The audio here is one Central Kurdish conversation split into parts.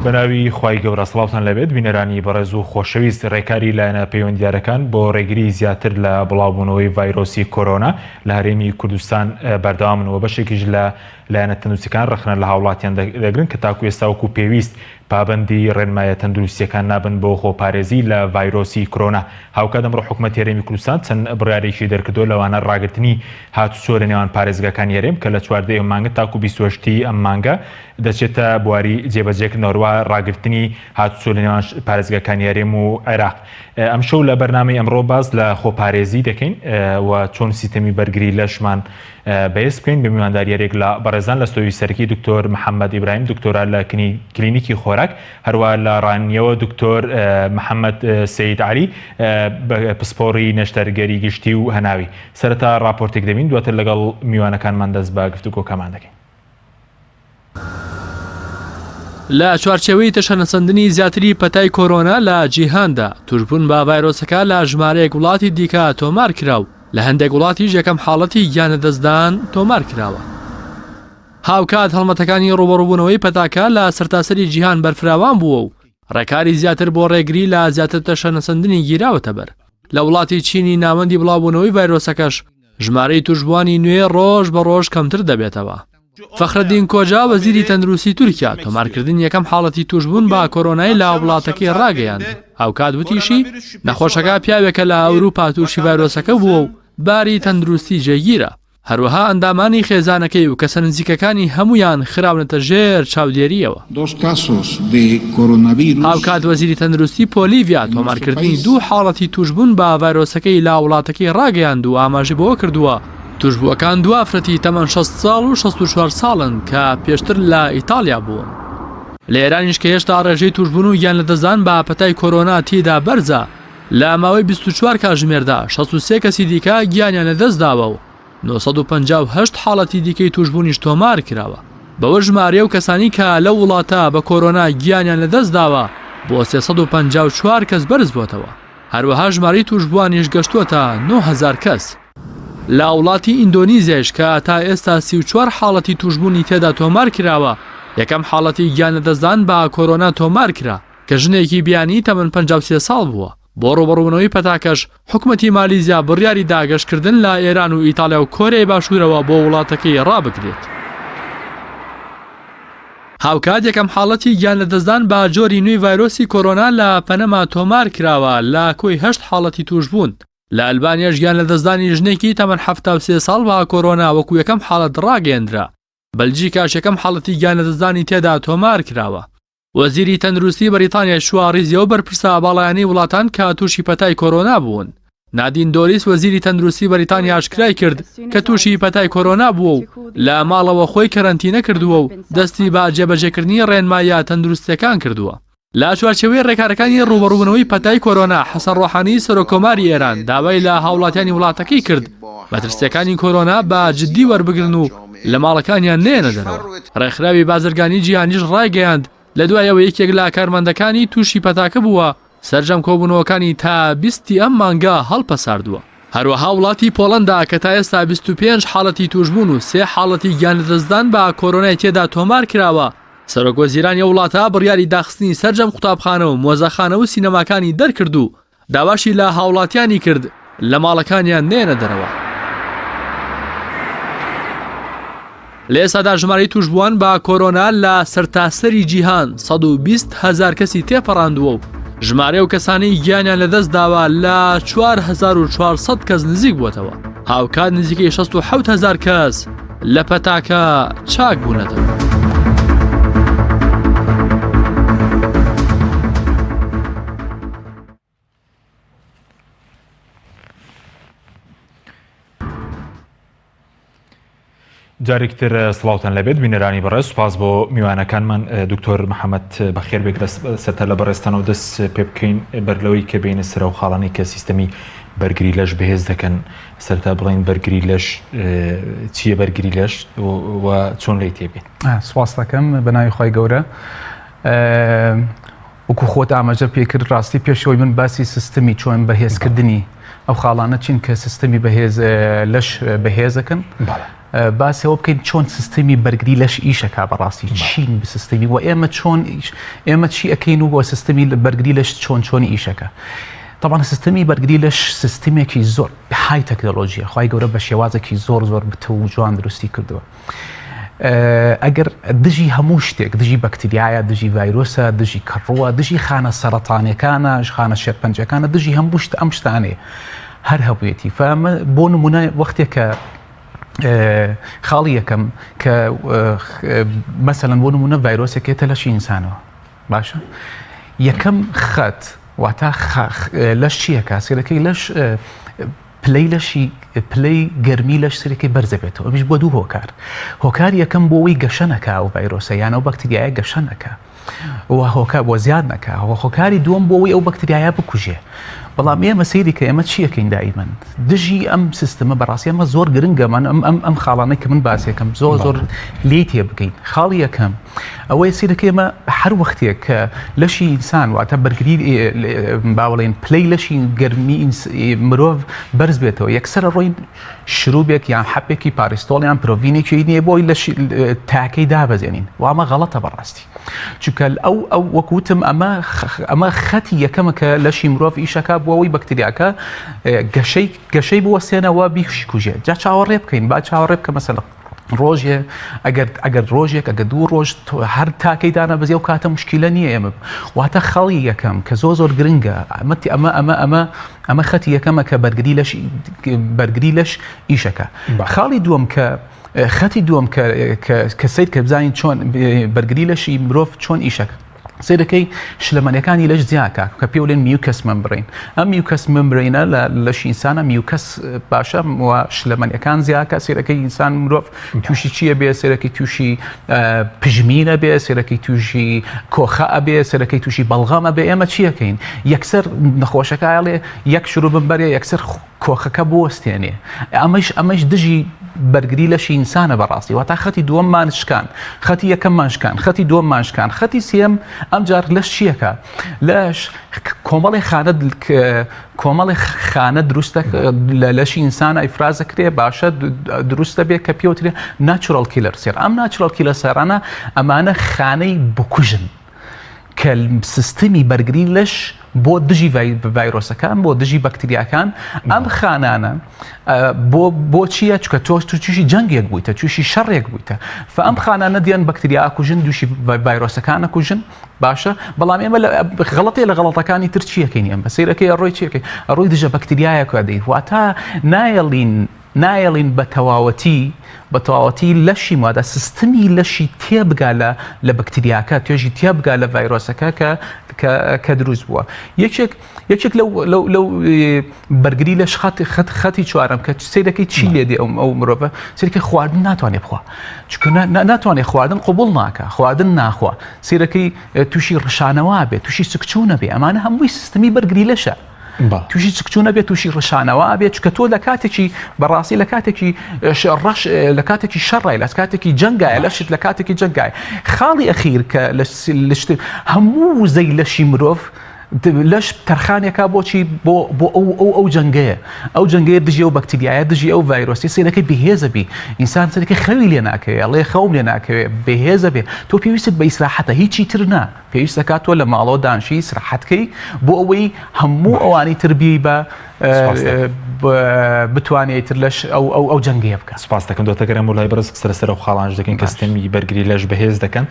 بەناوی خوای گەورە سڵاوتان لەبێت بینەرانی بەڕێز و خۆشەویست ڕێکاری لایەنە پەیوەندیدارەکان بۆ ڕێگری زیاتر لە بڵاوبوونەوەی ڤایرۆسی کۆرۆنا لە هەرێمی کوردستان بەردەوامن و بەشێکیش لە لایەنە تەندروستیەکان ڕەخنە لە هاوڵاتیان دەگرن کە تاکو ئێستا وەکو پێویست پابەندی ڕێنمایە تەندروستیەکان نابن بۆ خۆپارێزی لە ڤایرۆسی کرۆنا. هاوکات ئەمڕۆ حکومەتی هەرێمی کوردستان چەند بڕیارێکی دەرکردووە لەوانە ڕاگرتنی هاتوچۆ لە نێوان پارێزگاکانی هەرێم کە لە 14 ئەم مانگە تاکو 28 ئەم مانگە دەچێتە بواری جێبەجێکردنەوە هەروەها ڕاگرتنی هاتوچۆ لە نێوان پارێزگاکانی هەرێم و عێراق. ئەمشەو لە بەرنامەی ئەمڕۆ باس لە خۆپارێزی دەکەین و چۆن سیستەمی بەرگری لەشمان بەهێز بکەین بە میوانداری هەریەک لە بەڕێزان لە ستۆدیۆی سەرەکی دکتۆر محەممەد ئیبراهیم دکتۆرا لە کلینیکی خۆراک هەروە لە ڕانیەوە دکتۆر محەممەد سید علی پسپۆڕی نەشتەرگەری گشتی و هەناوی سەرەتا راپۆرتێک دەبین دواتر لەگەڵ میوانەکانمان دەست بە گفتوگۆکەمان دەکەین. لە چوارچێوەی تەشەنەسەندنی زیاتری پەتای کۆرۆنا لە جیهاندا، تووشبوون بە ڤایرۆسەکە لە ژمارەیەک وڵاتی دیکە تۆمارکرا و لە هەندێک وڵاتیش یەکەم حاڵەتی گیانلەدەستدان تۆمارکراوە. هاوکات هەڵمەتەکانی ڕووبەڕووبوونەوەی پەتاکە لە سەرتاسەری جیهان بەرفراوان بووە و ڕێکاری زیاتر بۆ ڕێگری لە زیاتر تەشەنەسەندنی گیراوەتەبەر. لە وڵاتی چینی ناوەندی بڵاوبوونەوەی ڤایرۆسەکەش ژمارەی تووشبووانی نوێ ڕۆژ بە ڕۆژ کەمتر دەبێتەوە. فەخرەدین کۆجا وەزیری تەندروستی تورکیا تۆمارکردنی یەکەم حاڵەتی تووشبوون بە کۆرۆنای لە وڵاتەکەی ڕاگەیاند، هاوکات وتیشی، نەخۆشەکە پیاوێکە لە ئەوروپا تووشی ڤایرۆسەکە بووە و باری تەندروستی جێگیرە. هەروەها ئەندامانی خێزانەکەی و کەسە نزیکەکانی هەموویان خراونەتە ژێر چاودێرییەوە. هاوکات وەزیری تەندروستی پۆلیڤیا تۆمارکردنی دوو حاڵەتی تووشبوون بە ڤایرۆسەکەی لە وڵاتەکەی ڕاگەیاند و ئاماژەی بەوە کردووە، تووشبووەکان دوو ئافرەتی تەمەن 60 ساڵ و 64 ساڵن کە پێشتر لە ئیتاڵیا بوون. لە ئێرانیش کە هێشتا ڕێژەی تووشبوون و گیانلەدەستدان بە پەتای کۆرۆنا تێیدا بەرزە، لە ماوەی 24 کاژمێردا 63 کەسی دیکە گیانیان لەدەستداوە و 958 حاڵەتی دیکەی تووشبوونیش تۆمار کراوە. بەوە ژمارەی ئەو کەسانی کە لەو وڵاتە بە کۆرۆنا گیانیان لەدەستداوە بۆ 354 کەس بەرزبووەتەوە. هەروەها ژمارەی تووشبووانیش گەشتووەتە 9000 کەس. لە وڵاتی ئیندۆنیزیایش کە تا ئێستا 34 حاڵەتی تووشبوونی تێدا تۆمار کراوە، یەکەم حاڵەتی گیانلەدەستدان بە کۆرۆنا تۆمار کرا کە ژنێکی بیانی تەمەن 53 ساڵ بووە. بۆ ڕووبەڕووبوونەوەی پەتاکەش، حکومەتی مالیزیا بڕیاری دا گەشتکردن لە ئێران و ئیتاڵیا و کۆریای باشوورەوە بۆ وڵاتەکەی ڕابگرێت. هاوکات یەکەم حاڵەتی گیانلەدەستدان بە جۆری نوێی ڤایرۆسی کۆرۆنا لە پەنەما تۆمارکراوە لە کۆی هەشت حاڵەتی تووشبوون. لە ئەلبانیاش گیانلەدەستدانی ژنێکی تەمەن 73 ساڵ بە کۆرۆنا وەکو یەکەم حاڵەت ڕاگەیەندرا. بەلجیکاش یەکەم حاڵەتی گیانلەدەستدانی تێدا تۆمارکراوە. وەزیری تەندروستی بەریتانیای چووە ڕیزی ئەو بەرپرسە باڵایانەی وڵاتان کە تووشی پەتای کۆرۆنا بوون. نادین دۆریس وەزیری تەندروستی بەریتانیا ئاشکرای کرد کە تووشی پەتای کۆرۆنا بووە و لە ماڵەوە خۆی کەرەنتینە کردووە و دەستی بە جێبەجێکردنی ڕێنماییە تەندروستییەکان کردووە. لە چوارچێوەی ڕێکارەکانی ڕووبەڕووبوونەوەی پەتای کۆرۆنا، حەسەن ڕۆحانی سەرۆککۆماری ئێران داوای لە هاوڵاتیانی وڵاتەکەی کرد مەترسییەکانی کۆرۆنا بە جددی وەربگرن و لە ماڵەکانیان نەیەنە دەرەوە. ڕێکخراوی بازرگانی جیهانیش ڕایگەیاند، لە دوای ئەوەی یەکێک لە کارمەندەکانی تووشی پەتاکە بووە، سەرجەم کۆبوونەوەکانی تا 20 ی ئەم مانگە هەڵپەساردووە. هەروەها وڵاتی پۆڵەندا کە تا ئێستا 25 حاڵەتی تووشبوون و سێ حاڵەتی گیانلەدەستدان بە کۆرۆنای تێدا تۆمارکراوە، سەرۆکوەزیرانی ئەو وڵاتە بڕیاری داخستنی سەرجەم قوتابخانە و مۆزەخانە و سینەماکانی دەرکرد و داواشی لە هاوڵاتیانی کرد لە ماڵەکانیان نەیەنە دەرەوە. لە ئێستادا ژمارەی تووشبووان بە کۆرۆنا لە سەرتاسەری جیهان 120 هەزار کەسی تێپەڕاندووە و ژمارەی ئەو کەسانەی گیانیان لەدەست داوە لە 4400 کەس نزیک بووەتەوە هاوکات نزیکەی 67 هەزار کەس لە پەتاکە چاک بوونەتەوە. جارێکتر سڵاوتان لەبێت بینەرانی بەڕێز سوپاس بۆ میوانەکانمان دکتۆر محەممەد بەخێر بێت سەرتا لە بەڕێزتانەوە دەست پێ بکەین بەرلەوەی کە بینە سەر و خاڵانی کە سیستەمی بەرگری لەش بەهێز دەکەن سەرتا بڵین بەرگری لەش چییە بەرگری لەش و چۆن لی تێبین سواس دەکەم بە ناوی خی گەورە وەکو خۆت ئاماژە پێکرد ڕاستی پێشەوەی من باسی سیستمی چۆن بەهێزکردنی ئەو خاڵانە چین کە سیستمی بەهێز لەش بەهێزەکەن. باسی ئەوە بکەین چۆن سیستمی بەرگری لەش ئیشەکا بەڕاستی چین سیستمی و ئێمە چۆن ئێمە چی ئەەکەین و بۆ سیستمی بەرگری لەش چۆن چۆنی ئیشەکە طبعا سیستمی بەرگری لەش سیستمێکی زۆر high تەکنەلۆژیە خوای گەورە بە شێوازێکی زۆر زۆر بتە و جوان دروستی کردووە ئەگەر دژی هەموو شتێک دژی بەکتریایە دژی ڤایرۆسە دژی کەڕووە دژی خانە سەرەتانەکانە خانە شێرپەنجەکانە دژی هەموو شت ئەم شتانەیە هەر هەبوویەتی فامە بۆ نمونە وەختێک کە خاڵی یەکەم کە مەسەلەن بۆ نمونە ڤایرۆسێکێتە لەشی ئینسانەوە باشە یەکەم خەت واتە لەش چیەکە سێرەکەی لەش پلەی لەشی پلەی گەرمی لەش سەرەکەی بەرزەبێتەوە ئەمیش بۆ دوو هۆکار هۆکار یەکەم بۆ ئەوەی گەشە نەکا ئەو ڤایرۆسە یان ئەو بەکتریایە گەشە نەکا و هۆکار بۆ زیاد نەکا و هۆکاری دووەم بۆ ئەوەی ئەو بەکتریایە بکوژێ بەڵام ئێمە سەیری کە ئێمە چیەکەین دائیمەن دژی ئەم سیستمە بەڕاستی ئەمە زۆر گرنگە من ئەم ئەم ئەم خاڵانەی کە من باسێکم زۆر زۆر لێی تێ بگەین خاڵی یەکەم ئەوەیە سیرەکە ئێمە هەر وەختێک کە لەشی ئینسان واتە بەرگری باوەڵێن پلەی لەشی گەرمی مرۆڤ بەرز بێتەوە یەکسەر ڕۆین شروبێک یان حەپێکی پاریستۆڵ یان پرۆڤینێکی نییە بۆی لەشی تاکەی دابەزێنین وامە غەڵەتە بەڕاستی چونکە ئەو ئەو وەکوتم ئەمە ئەمە خەتی یەکەمە کە لەشی مرۆڤ ئیشەکە بۆ ئەوەی بەکتریاکە گەشەی گەشەی بوەسێنەوە بیخشی کوژێت جا چاوەڕێ بکەین با چاوەڕێ بکە مەسەلە ڕۆژێ ئەگەر ئەگەر ڕۆژێک ئەگە دوو ڕۆژ هەر تاکەی دانە بەزێ و کاتە مشکلە نییە ئێمە واتە خەڵی یەکەم کە زۆر زۆر گرنگە ئەمەتی ئەمە ئەمە ئەمە ئەمە خەتی یەکەمە کە بەرگری لەش بەرگری لەش ئیشەکە خاڵی دووەم کە خەتی دووەم کە سیر کە بزانین چۆن بەرگری لەشی مرۆڤ چۆن ئیشەکە سەیرەکەی شلەمەنیەکانی لەش زیاکە کە پێ لێن mucus membrane ئەم mucus membrane ە لە لەشی ئینسانە mucus باشە و شلەمەنیەکان زیاکە سەیرەکەی ئینسان مرۆڤ تووشی چییە بێ سەرەکەی تووشی پژمینە بێ سەرەکەی تووشی کۆخە ئەبێ سەرەکەی تووشی بەڵغەمە بێ ئێمە چیەکەین یەکسەر نەخۆشەکە ئاڵێ یەک شروبم بەرێ یەکسەر کۆخەکە بوەستێنێ ئەمەش ئەمەش دژی بەرگری لەشی ئینسانە بەڕاستی واتا خەتی دووەممان شکان خەتی یەکەممان شکان خەتی دووەممان شکان خەتی سێم ئەم جار لەش چیەکە لەش کۆمەڵی خانە کۆمەڵی خانە دروستە لە لەشی ئینسانە ئیفرازە کرێ باشە دروستە بێ کە پێوترێ natural killer cell ئەم natural killer cell انە ئەمانە خانەی بکوژن کە سیستمی بەرگری لەش بۆ دژی ڤایرۆسەکان بۆ دژی بەکتریاکان ئەم خانانە بۆ بۆ چییە چکە تۆش تو تووشی جەنگێک بوویتە تووشی شەڕێک بوویتە ف ئەم خانانە دیان بەکتریا کوژن دووشی ڤایرۆسەکانە کوژن باشە بەڵام ئێمە غەڵەتێ لە غەڵەتەکانی تر چیەکەین ئەم بەسیرەکەی ڕۆی چیەکەی ڕۆی دژە بەکتریایەکە دەی واتە نایەڵین نایەڵین بە تەواوەتی بە تەواوەتی لەشی مادە سیستمی لەشی تێبگا لە لە بەکتریاکە توێژی تێبگا لە ڤایرۆسەکە کە کە کە دروست بووە یەکێک یەکێک لەو لەو لەو بەرگری لەش خەت خەت خەتی چوارەم کە سەیرەکەی چی لێ دێ ئەو ئەو مرۆڤە سەیرەکە خواردن ناتوانێت بخوا چونکە ناتوانێت خواردن قبوڵ ناکە خواردن ناخوا سەیرەکەی تووشی ڕشانەوە بێت تووشی سکچوونە بێ ئەمانە هەمووی سیستمی بەرگری لەشە تووشی سکچوونە بێت تووشی ڕشانەوە بێت چکە تۆ لە کاتێکی بەڕاستی لە کاتێکی ڕەش لە کاتێکی شەڕای لە کاتێکی جەنگایە لەشت لە کاتێکی جەنگای خاڵی ئەخیر کە لە شت هەموو وزەی لەشی مرۆڤ لەش تەرخانێکا بۆچی بۆ بۆ ئەو ئەو ئەو جەنگەیە ئەو جەنگەیە دژی ئەو بەکتریایە دژی ئەو ڤایرۆسی سینەکەی بەهێزە بی ئینسان سەرەکە خەوی لێ ناکەوێ ئەڵێ خەوم لێ ناکەوێ بەهێزە بێ تۆ پێویستت بە ئیسراحەتە هیچی تر نا پێویست دەکات تۆ لە ماڵەوە دانشی ئیسراحەت کەی بۆ ئەوەی هەموو ئەوانی تر بی بە بتوانێت تر لەش ئەو ئەو ئەو جەنگەیە بکە سپاس دەکەم دۆتەگەرم و لای بەڕێز قسە لەسەر ئەو خاڵانش دەکەین کە سیستەمی بەرگری لەش بەهێز دەکەن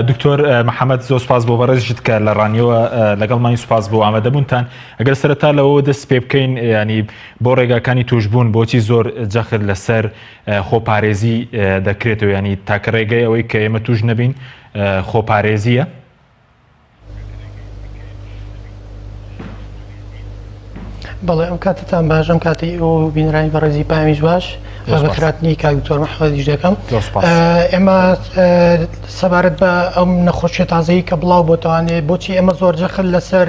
دکتۆر محەممەد زۆر سپاس بۆ بەڕێزیشت کە لە ڕانیەوە لەگەڵمانی سپاس بۆ ئامادەبوونتان ئەگەر سەرەتا لەوە دەست پێ بکەین ینی بۆ ڕێگاکانی توشبوون بۆچی زۆر جەخت لەسەر خۆپارێزی دەکرێتەوە ینی تاکە ڕێگەی ئەوەی کە ئێمە توش نەبین خۆپارێزیە؟ بەڵێ ئەم کاتتان باش ئەم کاتی ئەو بینرانی بەڕێزی پامیش باش بەخراتنی کاک دکتۆر محەممەدیش دەکەم ئێمە سەبارەت بە ئەم نەخۆشیە تازەیە کە بڵاو بۆتوانێ بۆچی ئێمە زۆر جەخت لەسەر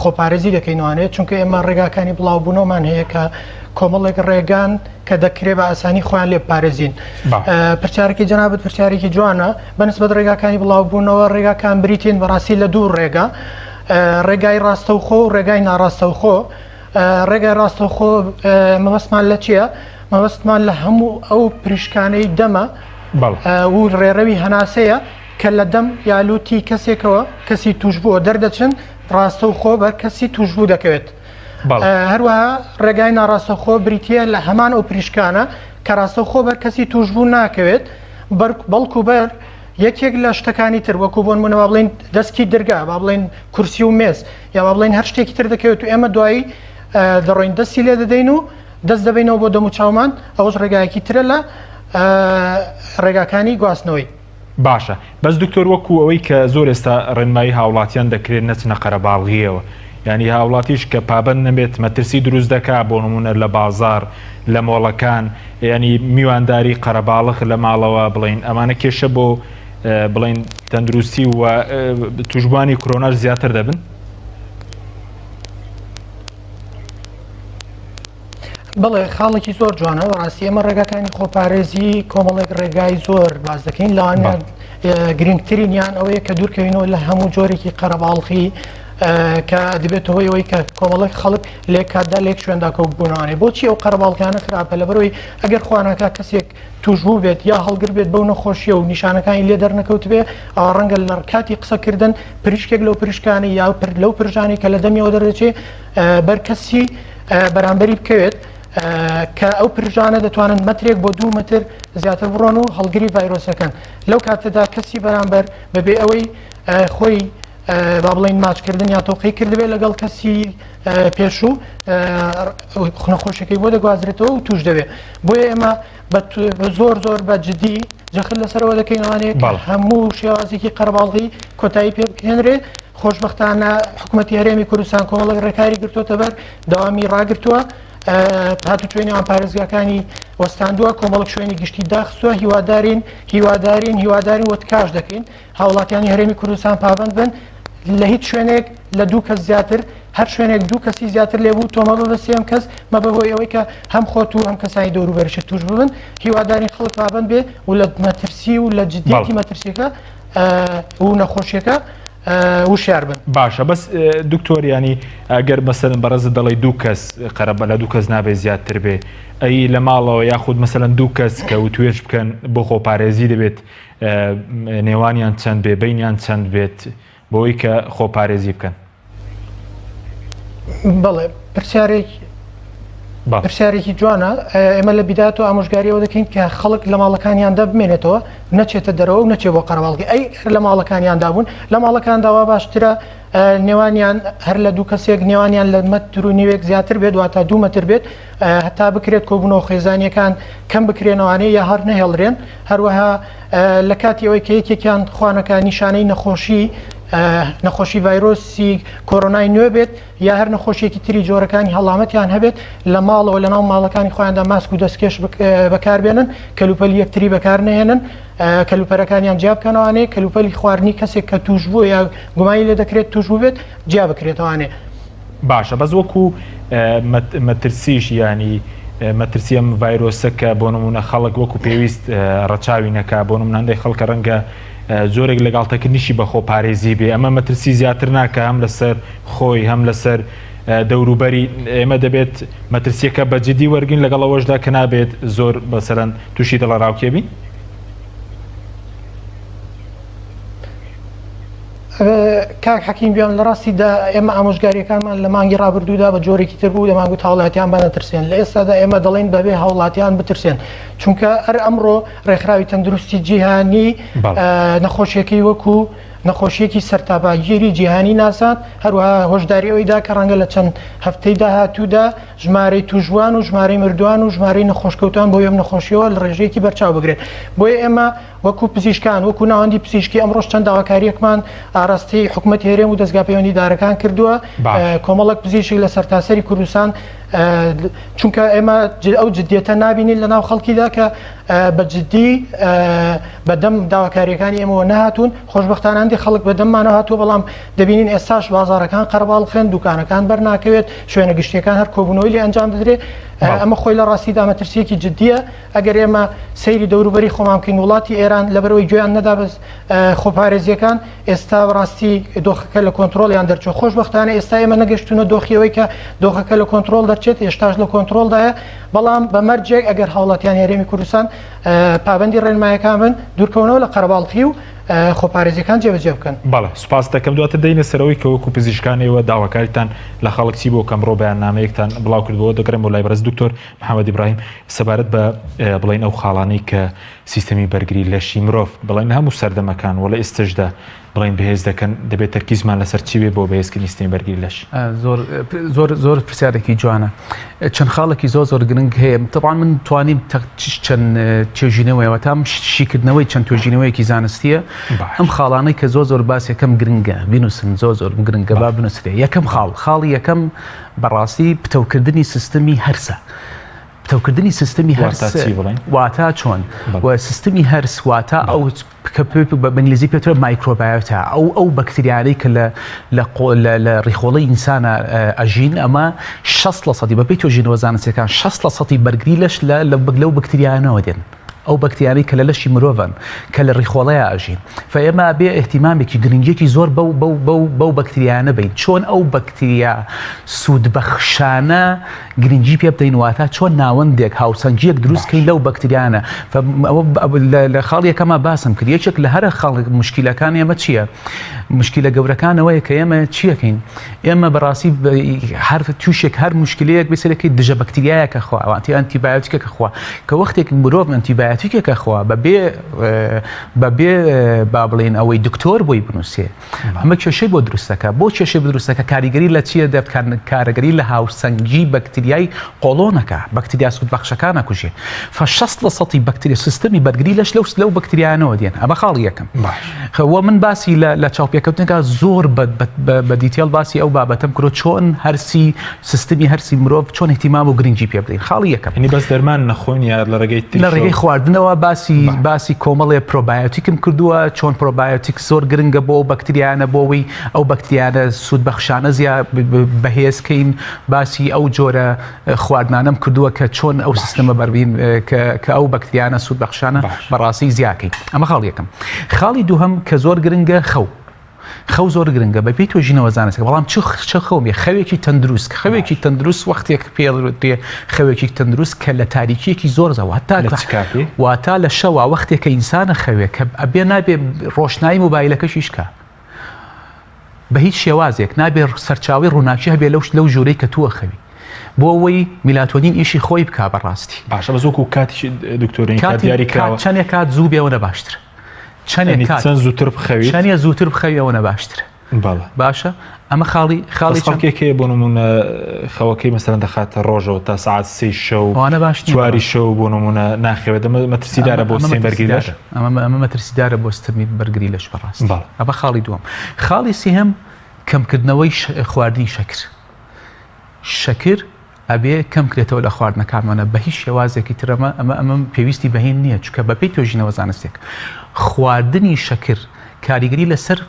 خۆپارێزی دەکەینوانێت چونکە ئێمە ڕێگاکانی بڵاوبوونەوەمان هەیە کە کۆمەڵێک ڕێگان کە دەکرێت بە ئاسانی خۆیان لێ بپارێزین پرسیارێکی جەنابەت پرسیارێکی جوانە بەنسبەت ڕێگاکانی بڵاوبوونەوە ڕێگاکان بریتین بەڕاستی لە دوو ڕێگا ڕێگای ڕاستەوخۆ و ڕێگای ناڕاستەوخۆ ڕێگای ڕاستەوخۆ مەبەستمان لە چییە؟ مەبەستمان لە هەموو ئەو پریشکانەی دەمە و ڕێڕەوی هەناسەیە کە لە دەم یا لوتی کەسێکەوە کەسی توشبووە دەردەچن ڕاستەوخۆ بەر کەسی توشبوو دەکەوێت. هەروەها ڕێگای ناڕاستەوخۆ بریتە لە هەمان ئەو پریشکانە کە ڕاستەوخۆ بەر کەسی توشبوو ناکەوێت بەڵکو بەر یەکێک لە شتەکانی تر وەکو بۆن منە با بڵین دەستکی درگا با بڵین کورسی و مێز یا با بڵین هەر شتێکی تر دەکەوێت و ئێمە دوایی دەڕۆین دەستی لێ دەدەین و دەست دەبینەوە بۆ دەم و چاومان ئەوەش ڕێگایەکی ترە لە ڕێگاکانی گواستنەوەی. باشە بەس دکتۆر وەکو ئەوەی کە زۆر ئێستا ڕێنمایی هاوڵاتیان دەکرێت نەچنە قەرەباڵغیەوە یانی هاوڵاتیش کە پابەند نەبێت مەترسی دروست دەکا بۆ نمونە لە بازار لە مۆڵەکان ینی میوانداری قەرەباڵغ لە ماڵەوە بڵین ئەمانە کێشە بۆ بڵین تەندروستی و توشبوانی کرۆناش زیاتر دەبن؟ بەڵێ خاڵێکی زۆر جوانە بەڕاستی ئێمە ڕێگاکانی خۆپارێزی کۆمەڵێک ڕێگای زۆر باز دەکەین لەوانە گرنگترینیان ئەوەیە کە دوورکەوینەوە لە هەموو جۆرێکی قەرەباڵخی کە دەبێت هۆی ئەوەی کە کۆمەڵێک خەڵک لێک کاتدا لێک شوێندا کۆبوونەوانێ بۆچی ئەو قەرەباڵخیانە خراپە لەبەرەوەی ئەگەر خواناکە کەسێک توشبوو بێت یا هەڵگر بێت بەو نەخۆشیە و نیشانەکانی لێ دەرنەکەوتبێ ئەوە ڕەنگە لە کاتی قسەکردن پریشکێک لەو پریشکانەی یا لەو پرژانەی کە لە دەمیەوە دەردەچێ بەر کەسی بەرامبەری بکەوێت کە ئەو پرژانە دەتوانن مەترێک بۆ دوو مەتر زیاتر بڕۆن و هەڵگری ڤایرۆسەکەن لەو کاتەدا کەسی بەرامبەر بەبێ ئەوەی خۆی با بڵین ماچکردن یا تۆقی کردبێت لەگەڵ کەسی پێشوو نەخۆشیەکەی بۆ دەگوازرێتەوە و توش دەبێت بۆیە ئێمە بە زۆر زۆر بە جدی جەخت لەسەرەوە دەکەینەوانێ هەموو شێوازێکی قەرەباڵغی کۆتایی پێ بهێنرێ خۆشببختانە حکوومەتتی هەرێمی کوردستان کۆمەڵک ڕێکاری گرتوتە بەر داوامی ڕاگرتووە هاتوچۆی نێوان پارێزگاکانی وەستاندووە کۆمەڵک شوێنی گشتی داخستووە هیوادارین هیوادارین هیوادارین وە تکاش دەکەین هاوڵاتیانی هەرێمی کوردستان پابەند بن لە هیچ شوێنێک لە دوو کەس زیاتر هەر شوێنێک دوو کەسی زیاتر لێبوو تۆ مەبە بە سێم کەس مەبە هۆی ئەوەی کە هەم خۆت و هەم کەسانی دەوروبەریشت توش ببن هیوادارین خەڵک پابەند بێ و لە مەترسی و لە جدیەتی مەترسیەکە و نەخۆشیەکە وشیار بن. باشە بەس دکتۆر ینی ئەگەر مەسەلەن بەڕێزت دەڵێی دوو کەس قەرەبە لە دوو کەس نابێ زیاتر بێ ئەی لە ماڵەوە یاخود مەسەلەن دوو کەس کە وتوێژ بکەن بۆ خۆپارێزی دەبێت نێوانیان چەند بێ بینیان چەند بێت بۆی کە خۆپارێزی بکەن؟ بەڵێ پرسیارێک پرسیارێکی جوانە ئێمە لە بیدات و ئامۆژگاریەوە دەکەین کە خەڵک لە ماڵەکانیاندا بمێنێتەوە نەچێتە دەرەوە و نەچێ بۆ قەرەباڵغی ئەی لە ماڵەکانیاندا بوون لە ماڵەکاندا وا باشترە نێوانیان هەر لە دوو کەسێک نێوانیان لە مەتر و نیوێک زیاتر بێت واتە دوو مەتر بێت هەتا بکرێت کۆبوونەوە خێزانیەکان کەم بکرێنەوانەیە یا هەر نەهێڵرێن هەروەها لە کاتی ئەوەی کە یەکێکیان خوانەکە نیشانەی نەخۆشی نەخۆشی ڤایرۆسی کۆرۆنای نوێ بێت یا هەر نەخۆشیێکی تری جۆرەکانی هەڵامەتیان هەبێت لە ماڵەوە لە ناو ماڵەکانی خۆیاندا ماسک و دەستکێش بەکاربێنن کەلوپەلی یەکتری بەکارنەهێنن کەلوپەرەکانیان جیا بکەنەوانێ کەلوپەلی خواردنی کەسێک کە توش بووە یا گومانی لێ دەکرێت توش بووبێت جیا بکرێتەوانێ. باشە بەس وەکو مەترسیش ینی مەترسی ئەم ڤایرۆسە کە بۆ نمونە خەڵک وەکو پێویست ڕەچاوی نەکا بۆ نمونە هەندێک خەڵکە ڕەنگە جۆرێک لە گاڵتەکردنیشی بە خۆپارێزی بێ ئەمە مەترسی زیاتر ناکە هەم لەسەر خۆی هەم لەسەر دەوروبەری ئێمە دەبێت مەترسیەکە بە جدی وەرگین لەگەڵ ئەوەشدا کە نابێت زۆر بەسەرەن تووشی دڵەڕاوکێ بین؟ کاک حەکیم گیان لە ڕاستیدا ئێمە ئامۆژگاریەکانمان لە مانگی ڕابردوودا بە جۆرێکی تر بوو دەمانگوت هاوڵاتیان با نەترسێن لە ئێستادا ئێمە دەڵێین بەبێ هاوڵاتیان بترسێن چونکە ئەر ئەمڕۆ ڕێکخراوی تەندروستی جیهانی نەخۆشیەکەی وەکو نەخۆشیەکی سەرتاپاگیری جیهانی ناساند هەروەها هۆشداری ئەوەی دا کە ڕەنگە لە چەند هەفتەی داهاتوودا ژمارەی تووشبووان و ژمارەی مردووان و ژمارەی نەخۆشکەوتوان بۆ ئەم نەخۆشیەوە لە ڕێژەیەکی بەرچاو بگرێت بۆیە ئێمە وەکو پزیشکان وەکو ناوەندی پزیشکی ئەمڕۆش چەند داواکاریەکمان ئاراستەی حکومەتی هەرێم و دەزگا پەیوەندیدارەکان کردووە کۆمەڵک پزیشک لە سەرتاسەری کوردستان چونکە ئێمە ئەو جدیەتە نابینین لە ناو خەڵکیدا کە بە جدی بەدەم داواکاریەکانی ئێمەوە نەهاتوون خۆشببختانە هەندێک خەڵک بەدەممانەوە هاتووە بەڵام دەبینین ئێستاش بازارەکان قەرەباڵخن دوکانەکان بەرناکەوێت شوێنە گشتیەکان هەر کۆبوونەوەی لێ ئەنجام دەدرێت. ئەمە خۆی لە ڕاستیدا مەترسیەکی جدیە ئەگەر ئێمە سەیری دەوروبەری خۆمان بکەین وڵاتی ئێران لەبەرەوەی گوێیان نەدا بەس خۆپارێزیەکان ئێستا بەڕاستی دۆخەکە لە کۆنترۆڵیان دەرچوو خۆشبەختانە ئێستا ئێمە نەگەشتونە دۆخیەوەی کە دۆخەکە لە کۆنترۆڵ دەرچێت ئێشتاش لە کۆنترۆڵدایە بەڵام بە مەرجێک ئەگەر هاوڵاتیان هەرێمی کوردستان پابەندی ڕێنمایەکان بن دوورکەونەوە لە قەرەباڵخی و خۆپارێزیەکان جێبەجێ بکەن. بەڵێ سوپاست دەکەم دواتر دێینە سەرەوەی کە وەکو پزیشکان ئێوە داواکاریتان لە خەڵک چی بووە کە ئەمڕۆ بەیاننامەیەکتان بڵاو کردبووە دەگەڕێمەوە لای بەڕێز دکتۆر محەممەد ئیبراهیم سەبارەت بە بڵێین ئەو خاڵانەی کە سیستەمی بەرگری لەشی مرۆڤ بڵێن لە هەموو سەردەمەکان و لە ئێستشدا بڵێن بەهێز دەکەن دەبێت تەرکیزمان لەسەر چی بێ بۆ بەهێزکردنی سیستەمی بەرگری لەش؟ زۆر زۆر زۆر پرسیارێکی جوانە چەند خاڵێکی زۆر زۆر گرنگ هەیە طبعا من توانیم چەند توێژینەوەیەوە تام شیکردنەوەی چەند توێژینەوەیەکی زانستیە ئەم خاڵانەی کە زۆر زۆر باس یەکەم گرنگە بینوسن زۆر زۆر گرنگە با بنووسرێ یەکەم خاڵ خاڵی یەکەم بەڕاستی پتەوکردنی سیستمی هەرسە پتەوکردنی سیستمی هەرس واتا چۆن و سیستمی هەرس واتا ئەو کە بە ئینگلیزی پێ وترێت microbiota ئەو ئەو بەکتریانەی کە لە لە لە ڕیخۆڵەی ئینسانە ئەژین ئەمە 60 لە سەدی بەپێی توێژینەوە زانستیەکان 60 لە سەدی بەرگری لەش لە لەو بەکتریانەوە دێن ئەو بەکتریانەی کە لە لەشی مرۆڤن کە لە ڕیخۆڵەیە ئەژین فئێمە بێ اهتیمامێکی گرنگیەکی زۆر بەو بەو بەو بەو بەکتریانە بین چۆن ئەو بەکتریا سوودبەخشانە گرنگی پێ بدەین واتە چۆن ناوەندێک هاوسەنگیەک دروست کەین لەو بەکتریانە لە خاڵ یەکەما باسم کرد یەکێک لە هەرە خاڵ مشکلەکان ئێمە چییە مشکلە گەورەکانەوەیە کە ئێمە چیەکەین ئێمە بەڕاستی هەر تووشێک هەر مشکلەیەک بسەرەکەی دژە بەکتریایەکە خوا ئەوانتی ئەنتیبایۆتیکەکە خوا کە وەختێک مرۆڤ ئەنتیبایۆتیکێکە خوا بەبێ بەبێ با بڵێن ئەوەی دکتۆر بۆی بنووسێ ئەمە کێشەی بۆ دروست دەکات. بۆ کێشەی بۆ دروست دەکات؟ کاریگەری لە چییە دەبت؟ کارەگەری لە هاوسەنگی بەکتریای قۆڵۆنەکە، بەکتریا سوودبەخشەکان ئەکوژێ. فە 60 لە سەتی بەکتریا سیستەمی بەرگری لەش لەو لەو بەکتریانەوە دێن. ئەمە خاڵی یەکەم. وە من باسی لە لە چاوپێکەوتنەکە زۆر بە بە detail باسی ئەو بابەتەم کرد چۆن هەرسی سیستمی هەرسی مرۆڤ چۆن اهتمام و گرنگی پێ بدەین. خاڵی یەکەم. یعنی بەس دەرمان نەخۆین یا لە ڕێگەی لە ڕێگەی خواردنەوە باسی باسی کۆمەڵێ پرۆبایۆتیکم کردووە چۆن پرۆبایۆتیک زۆر گرنگە بۆ ئەو بەکتریانە بۆ ئەوەی ئەو بەکتریانە سوودبەخشانە زیا بەهێزکەین باسی ئەو جۆرە خواردنانەم کردووە کە چۆن ئەو سیستەمە بەربین کە ئەو بەکتریانە سوودبەخشانە بەڕاستی زیاکەین ئەمە خاڵ یەکەم خاڵی دووهەم کە زۆر گرنگە خەو خەو زۆر گرنگە بە پێی توێژینەوە زانستەکە بەڵام چ چ خەو بێ خەوێکی تەندروست خەوێکی تەندروست وەختێک پێڵێ خەوێکی تەندروست کە لە تاریکیەکی زۆر زەوە هەتا واتا لە شەوا وەختێک کە ئینسانە خەوێ کە ئەبێ نابێ ڕۆشنایی مۆبایلەکەشیش کە بە هیچ شێوازێک نابێ سەرچاوی ڕووناکی هەبێ لەو لەو ژوورەی کە تووە خەوی بۆ ئەوەی میلاتۆنین ئیشی خۆی بک بەڕاستی باشە بەس وەکو کاتیش دکتۆرین کاتی دیاری کراوە چەندێک کات زوو بێەوە باشتر چەندێک کات چەند زووتر بخەویت چەندێ زووتر بخەوی ئەوەنە باشترە بەڵێ باشە ئەمە خاڵی خاڵی خەڵکێک هەیە بۆ نمونە خەوەکەی مەسەرەن دەخاتە ڕۆژەوە تا سعات سێ شەو ئەوانە باش چواری شەو بۆ نمونە ناخەوێت ئەمە مەترسیدارە بۆ سیستەمی بەرگری لەش ئەمە ئەمە مەترسیدارە بۆ سیستەمی بەرگری لەش بەڕاست ئەمە خاڵی دووەم خاڵی سێهەم کەمکردنەوەی خواردنی شەکر شەکر ئەبێ کەم کرێتەوە لە خواردنەکانمانە بە هیچ شێوازێکی تر ئەمە ئەمە ئەمە پێویستی بە هین نییە چونکە بەپێی توێژینەوە زانستێک خواردنی شەکر کاریگەری لەسەر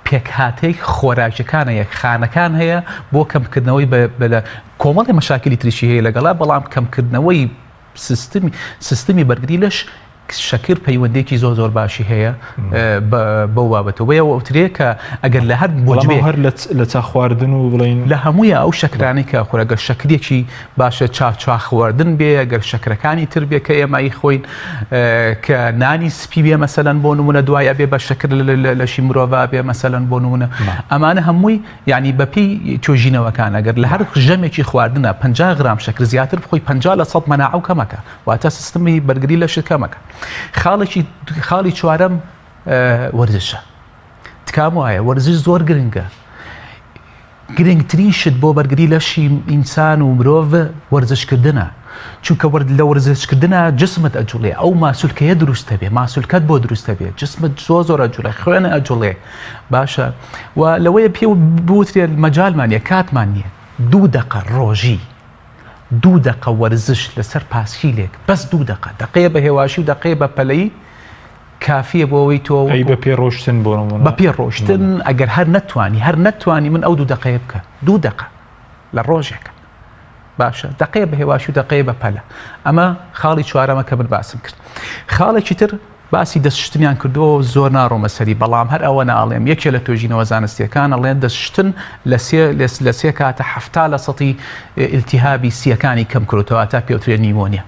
پێکهاتەی خۆراکیەکان هەیە خانەکان هەیە بۆ کەمکردنەوەی بە لە کۆمەڵی مەشاکلی تریشی هەیە لەگەڵا بەڵام کەمکردنەوەی سیستمی سیستمی بەرگری لەش شەکر پەیوەندێکی زۆر زۆر باشی هەیە بەو بابەتەوە بۆیە وترێ کە ئەگەر لە هەر وەجبێ هەر لە چا خواردن و بڵین لە هەمووی ئەو شەکرانەی کە خورەگە شەکرێکی باشە چا چا خواردن بێ ئەگەر شەکرەکانی تر بێ کە ئێمە ئی خۆین کە نانی سپی بێ مەسەلەن بۆ نمونە دوای ئەبێ بە شەکر لەشی مرۆڤ بێ مەسەلەن بۆ نمونە ئەمانە هەمووی یعنی بەپێی توێژینەوەکان ئەگەر لە هەر ژەمێکی خواردنە 50 غرام شەکر زیاتر بخۆی 50 لە سەد مەناعە و کەمەکە واتە سیستمی بەرگری لەشت کەمەکە خاڵێکی خاڵی چوارەم وەرزشە تکام وایە وەرزش زۆر گرنگە گرنگترین شت بۆ بەرگری لەشی ئینسان و مرۆڤ وەرزشکردنە چونکە وەرد لە وەرزشکردنا جسمت ئەجوڵێ ئەو ماسولکەیە دروستە بێ ماسولکەت بۆ دروستە بێ جسمت زۆر زۆر ئەجوڵێ خوێنە ئەجوڵێ باشە و لەوەیە پێ بوترێت مەجالمان نیە کاتمان نییە دوو دەقە ڕۆژی دوو دەقە وەرزش لەسەر پاسکیلێک بەس دوو دەقە دەقەیە بە هێواشی و دەقەیە بە پەلەی کافیە بۆ ئەوەی تۆ ئەی بە پێ ڕۆشتن بۆ نمونە بە پێ ڕۆشتن ئەگەر هەر نەتوانی هەر نەتوانی من ئەو دوو دەقەیە بکە دوو دەقە لە ڕۆژێکە. باشە دەقەیە بە هێواشی و دەقەیە بە پەلە ئەمە خاڵی چوارەمە کە من باسم کرد خاڵێکی تر باسی دەستشتنیان کردووە زۆر ناڕۆمە سەری بەڵام هەر ئەوە ناڵێم یەکێ لە توێژینەوە زانستیەکان ئەڵێن دەستشتن لە سێ لە سێ کاتە 70 لە سەتی ئیلتیهابی سیەکانی کەم کرۆتەوە تا پێوترێ نیمۆنیا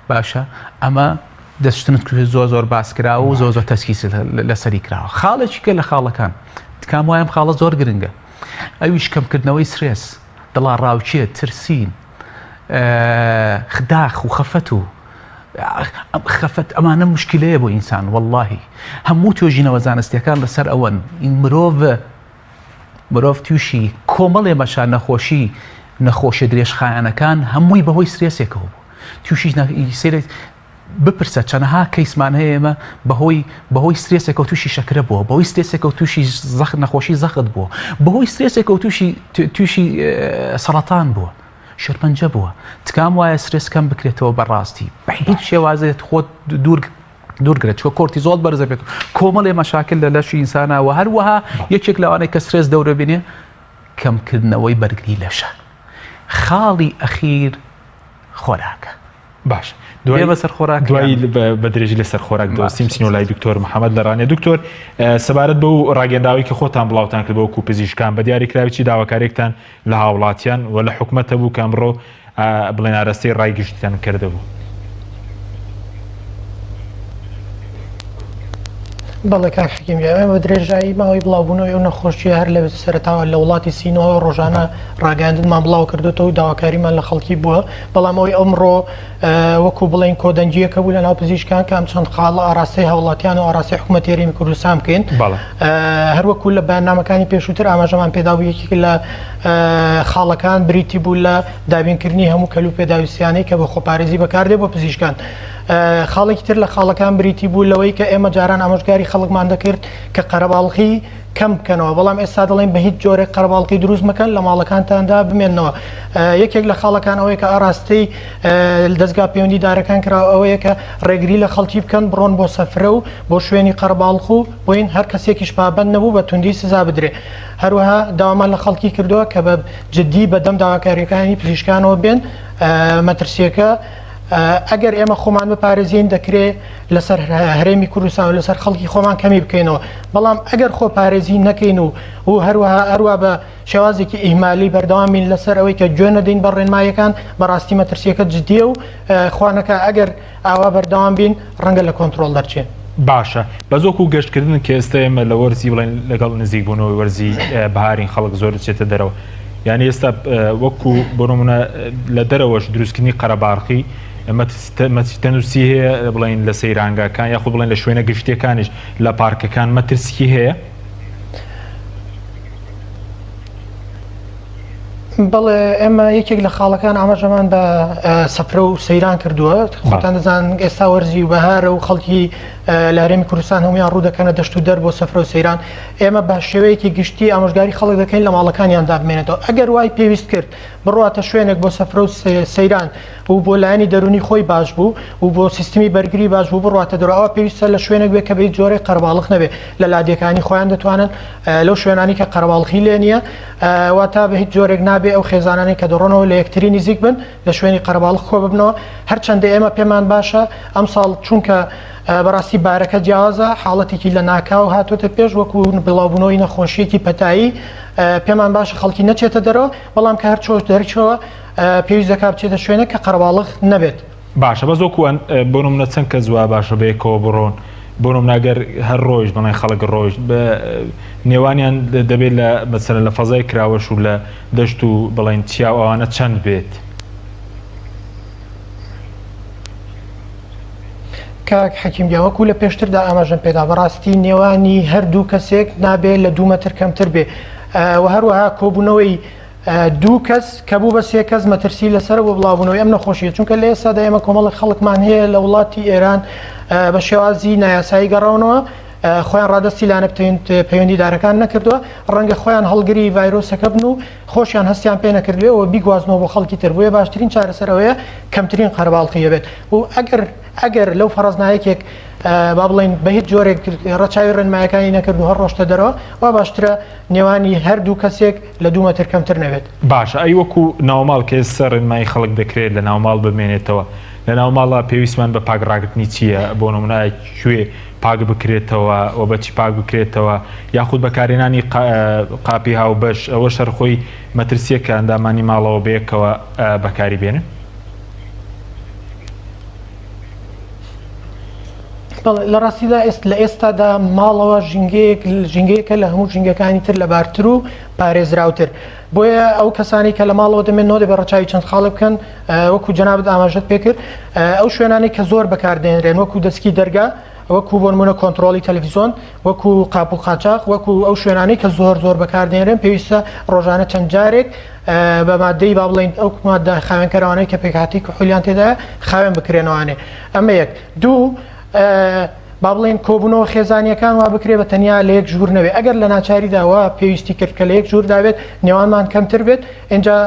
باشە ئەمە دەستشتنت زۆر زۆر باس کراوە و زۆر زۆر تەسکیس لەسەری کراوە خاڵێکی کە لە خاڵەکان تکام وایم خاڵە زۆر گرنگە ئەویش کەمکردنەوەی سترێس دڵەڕاوکێ، ترسین، داخ و خەفەت و خەفەت ئەمانە مشکلەیە بۆ ئینسان واللهی هەموو توێژینەوە زانستیەکان لەسەر ئەوەن این مرۆڤ مرۆڤ تووشی کۆمەڵێ مەشا نەخۆشی نەخۆشیە درێژخایەنەکان هەمووی بەهۆی سترێسێکەوە بوو تووشی سێرێک بپرسە چەنەها کەیسمان هەیە ئێمە بەهۆی بەهۆی سترێسێکەوە تووشی شەکرە بووە بەهۆی سترێسێکەوە تووشی زەخت نەخۆشی زەخت بووە بەهۆی سترێسێکەوە تووشی تووشی سەڵەتان بووە شێرپەنجە بووە تکام وایە سترێس کەم بکرێتەوە بەڕاستی بە هیچ شێوازێت خۆت دوور دوورگرێت چوە کۆرتیزۆڵ بەرزە بێت کۆمەڵێ مەشاکل لە لەشی ئینسانە و هەروەها یەکێک لەوانەیە کە سترێس دەورە بینێ کەمکردنەوەی بەرگری لەشە خاڵی ئەخیر خۆراکە باش دوای بەسەر خۆراک دوایی بە درێژی لەسەر خۆراک دۆستیم چینۆ لای دکتۆر محەممەد لە ڕانیە دکتۆر سەبارەت بەو ڕاگەنداوی کە خۆتان بڵاوتان کرد بۆ پزیشکان بە دیاریکراوی چی داواکارێکتان لە هاوڵاتیان و لە حکومەتە بوو کە ئەمڕۆ بڵێن ئارەستەی ڕای گشتیان کردبوو. بەڵێ کاک حەکیم گیان، ئێمە بە درێژایی ماوەی بڵاوبوونەوەی ئەو نەخۆشییە هەر لە سەرەتاوە لە وڵاتی سینەوە ڕۆژانە ڕاگەیاندنمان بڵاو کردوێتەوە و داواکاریمان لە خەڵکی بووە، بەڵام ئەوەی ئەمڕۆ وەکو بڵێین کۆدەنگییەکە بوو لەناو پزیشکان کە ئەم چەند خاڵە ئاراستەی هاوڵاتیان و ئاراستەی حکوومەتی هەرێمی کوردستان بکەین. هەروەکو لە بەیاننامەکانی پێشووتر ئاماژەمان پێدا بوو یەکێک لە خاڵەکان بریتی بوو لە دابینکردنی هەموو کەل و پێداویستیانەی کە بە خۆپارێزی بەکاردێ بۆ پزیشکان. خاڵێکی تر لە خاڵەکان بریتی بوو لەوەی کە ئێمە جاران ئامۆژگاری خەڵکمان دەکرد کە قەرەباڵخی کەم بکەنەوە، بەڵام ئێستا دەڵێن بە هیچ جۆرێک قەرەباڵخی دروست مەکەن لە ماڵەکانتاندا بمێننەوە. یەکێک لە خاڵەکان ئەوەیە کە ئاراستەی دەزگا پەیوەندیدارەکان کراوە ئەوەیە کە ڕێگری لە خەڵکی بکەن بڕۆن بۆ سەفرە و بۆ شوێنی قەرەباڵخ و بۆین هەر کەسێکیش پابەند نەبوو بە توندی سزا بدرێ. هەروەها داوامان لە خەڵکی کردووە کە بە جدی بەدەم داواکارییەکانی پزیشکانەوە بێن، مەترسییەکە ئەگەر ئێمە خۆمان بپارێزین دەکرێ لەسەر هەرێمی کوردستان و لەسەر خەڵکی خۆمان کەمی بکەینەوە، بەڵام ئەگەر خۆپارێزی نەکەین و و هەروەها هەروا بە شێوازێکی ئیهمالی بەردەوام بین لەسەر ئەوەی کە گوێ نەدەین بە ڕێنماییەکان، بەڕاستی مەترسییەکە جدییە و خوا نەکا ئەگەر ئاوا بەردەوام بین ڕەنگە لە کۆنترۆڵ دەرچێ. باشە بەس وەکو گەشتکردن کە ئێستا ئێمە لە وەرزی بڵێن لەگەڵ نزیکبوونەوەی وەرزی بەهارین خەڵک زۆر دەچێتە دەرەوە یعنی ئێستا وەکو بۆ نمونە لە دەرەوەش دروستکردنی قەرەباڵخی مەترسی تەندروستی هەیە بڵێن لە سەیرانگاکان یاخود بڵێن لە شوێنە گشتیەکانیش لە پارکەکان مەترسی هەیە؟ بەڵێ ئێمە یەکێک لە خاڵەکان ئاماژەمان بە سەفرە و سەیران کردووە خۆتان دەزان ئێستا وەرزی و بەهارە و خەڵکی لە هەرێمی کوردستان هەمویان ڕوو دەکەنە دەشت و دەر بۆ سەفرە و سەیران ئێمە بە شێوەیەکی گشتی ئامۆژگاری خەڵک دەکەین لە ماڵەکانیان دابمێنێتەوە ئەگەر وای پێویست کرد بڕواتە شوێنێک بۆ سەفرە و سەیران و بۆ لایەنی دەرونی خۆی باش بوو و بۆ سیستمی بەرگری باش بوو بڕواتە دەرەوە ئەوە پێویستە لە شوێنێک بێت کە بە هیچ جۆرێک قەرەباڵخ نەبێت لە لادێکانی خۆیان دەتوانن لەو شوێنانی کە قەرەباڵخی لێ نییە واتا بە هیچ جۆرێک نابێ ئەو خێزانانەی کە دەڕۆنەوە لە یەکتری نزیک بن لە شوێنی قەرەباڵخ کۆ ببنەوە هەرچەندە ئێمە پێمان باشە ئەمساڵ چونکە بەڕاستی بارەکە جیاوازە حاڵەتێکی لە ناکاو هاتوۆتە پێش وەکو بڵاوبوونەوەی نەخۆشیەکی پەتایی پێمان باشە خەڵکی نەچێتە دەرەوە بەڵام کە هەر چۆش دەرچەوە پێویست دەکات بچێتە شوێنێک کە قەرەباڵغ نەبێت. باشە بەس وەکو بۆ نمونە چەند کەس وا باشە بەیەکەوە بڕۆن بۆ نمونە گەر هەر ڕۆیشت بڵێن خەڵک ڕۆیشت بە نێوانیان دەبێت لە مەسەلەن لە فەزای کراوەش و لە دەشت و بڵێن چیا و ئەوانە چەند بێت؟ کاک حەکیم گیان وەکو لە پێشتردا ئاماژەم پێدا بەڕاستی نێوانی هەردوو کەسێک نابێ لە دوو مەتر کەمتر بێ و هەروەها کۆبوونەوەی دوو کەس کە بوو بە سێ کەس مەترسی لەسەرە بۆ بڵاوبوونەوەی ئەم نەخۆشیە چونکە لە ئێستادا ئێمە کۆمەڵێک خەڵکمان هەیە لە وڵاتی ئێران بە شێوازی نایاسایی گەڕاونەوە خۆیان ڕادستی لانە پەیوەندیدارەکان نەکردووە ڕەنگە خۆیان هەڵگری ڤایرۆسەکە بن و خۆشیان هەستیان پێ نەکردوێ و بیگوازنەوە بۆ خەڵکی تر بۆیە باشترین چارەسەرەوەیە کەمترین قەرەباڵخی هەبێت و ئەگەر ئەگەر لەو فەرەزنایەکێک با بڵێین بە هیچ جۆرێک ڕەچاوی ڕێنمایەکانی نەکرد و هەر ڕۆشتە دەرەوە وا باشترە نێوانی هەردوو کەسێک لە دوو مەتر کەمتر نەبێت. باشە ئەی وەکو ناوماڵ کە ئێستا ڕێنمایی خەڵک دەکرێت لە ناوماڵ بمێنێتەوە لە ناوماڵا پێویستمان بە پاک ڕاگرتنی چییە بۆ نمونە کوێ پاک بکرێتەوە و بەچی پاک بکرێتەوە یاخود بەکارهێنانی قاپی هاوبەش ئەوەش هەر خۆی مەترسییە کە ئەندامانی ماڵەوە بەیەکەوە بەکاری بێنن؟ بەڵێ لە ڕاستیدا ئێست لە ئێستادا ماڵەوە ژینگەیەک ژینگەیەکە لە هەموو ژینگەکانی تر لەبارتر و پارێزراوتر بۆیە ئەو کەسانی کە لە ماڵەوە دەمێنەوە دەبێت ڕەچاوی چەند خاڵێک بکەن وەکو جەنابت ئاماژەت پێکرد ئەو شوێنانەی کە زۆر بەکاردێنرێن وەکو دەسکی دەرگا وەکو بۆ نمونە کۆنترۆڵی تەلەفیزۆن وەکو قاپ و قاچاخ وەکو ئەو شوێنانەی کە زۆر زۆر بەکاردێنرێن پێویستە ڕۆژانە چەند جارێک بە مادەی با بڵێین ئەو مادە خاوێنکەرەوانەی کە پێکهاتەی کحولیان تێدایە خاوێن بکرێنەوانێ ئەمە یەک دوو با بڵێن کۆبوونەوە خێزانیەکان وا بکرێ بە تەنیا لە یەک ژوور نەبێ ئەگەر لە ناچاریدا وا پێویستی کرد کە لە یەک ژووردا بێت نێوانمان کەمتر بێت اینجا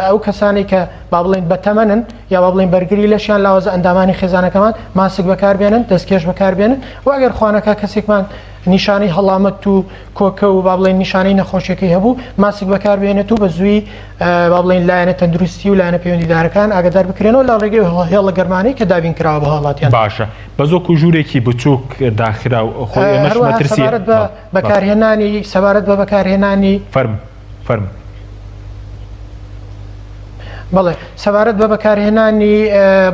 ئەو کەسانەی کە با بڵێن بەتەمەنن یا با بڵێن بەرگری لەشیان لاوازە ئەندامانی خێزانەکەمان ماسک بەکاربێنن دەستکێش بەکاربێنن و ئەگەر خوانەکە کەسێکمان نیشانەی هەڵامەت و کۆکە و با بڵێن نیشانەی نەخۆشیەکەی هەبوو ماسک بەکاربێنێت و بە زووی با بڵێن لایەنە تەندروستی و لایەنە پەیوەندیدارەکان ئاگادار بکرێنەوە لە ڕێگەی هێڵە گەرمانەی کە دابین کراوە بە هاوڵاتیان. باشە بەس وەکو ژوورێکی بچووک داخراو خۆی ئێمەش هەروەها مەترسی سەبارەت بە بەکارهێنانی سەبارەت بە بەکارهێنانی فەرموو فەرموو. بەڵێ سەبارەت بە بەکارهێنانی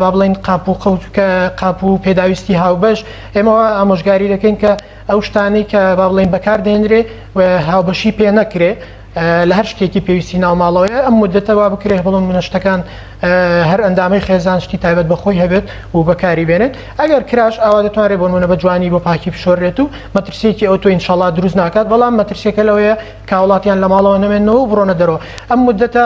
با بڵێین قاپ و قەوت کە قاپ و پێداویستی هاوبەش ئێمە ئامۆژگاری دەکەین کە ئەو شتانەی کە با بڵێین بەکار دێنرێ و هاوبەشی پێ نەکرێ لە هەر شتێکی پێویستی ناوماڵەوەیە ئەم مدەتە وا بکرێت بڵم منە شتەکان هەر ئەندامەی خێزان شتی تایبەت بە خۆی هەبێت و بەکاری بێنێت ئەگەر کراش ئاوا دەتوانرێت بۆ نمونە بە جوانی بۆ پاکی بشۆرێت و مەترسیەکی ئەو تۆ ئینشاڵا دروست ناکات بەڵام مەترسیەکە لەوەیە کە هاوڵاتیان لە ماڵەوە نەمێنەوە و بڕۆنە دەرەوە ئەم مدەتە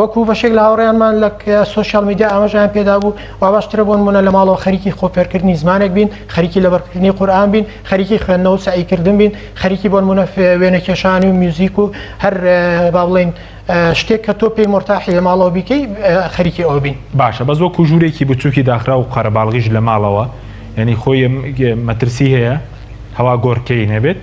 وەکو بەشێک لە هاوڕێیانمان لە social media ئاماژەیان پێدا بوو وا باشترە بۆ نمونە لە ماڵەوە خەریکی خۆ فێرکردنی زمانێک بین خەریکی لەبەرکردنی قورئان بین خەریکی خوێندنەوە و سەعیکردن بین خەریکی بۆ نمونە وێنەکێشانی و میوزیک و هەر با بڵێین شتێک کە تۆ پێی مۆرتاحی لە ماڵەوە بیکەی خەریکی ئەوە بین. باشە بەس وەکو ژوورێکی بچووکی داخراو و قەرەباڵغیش لە ماڵەوە یانی خۆی مەترسی هەیە هەوا گۆڕکێی نەبێت؟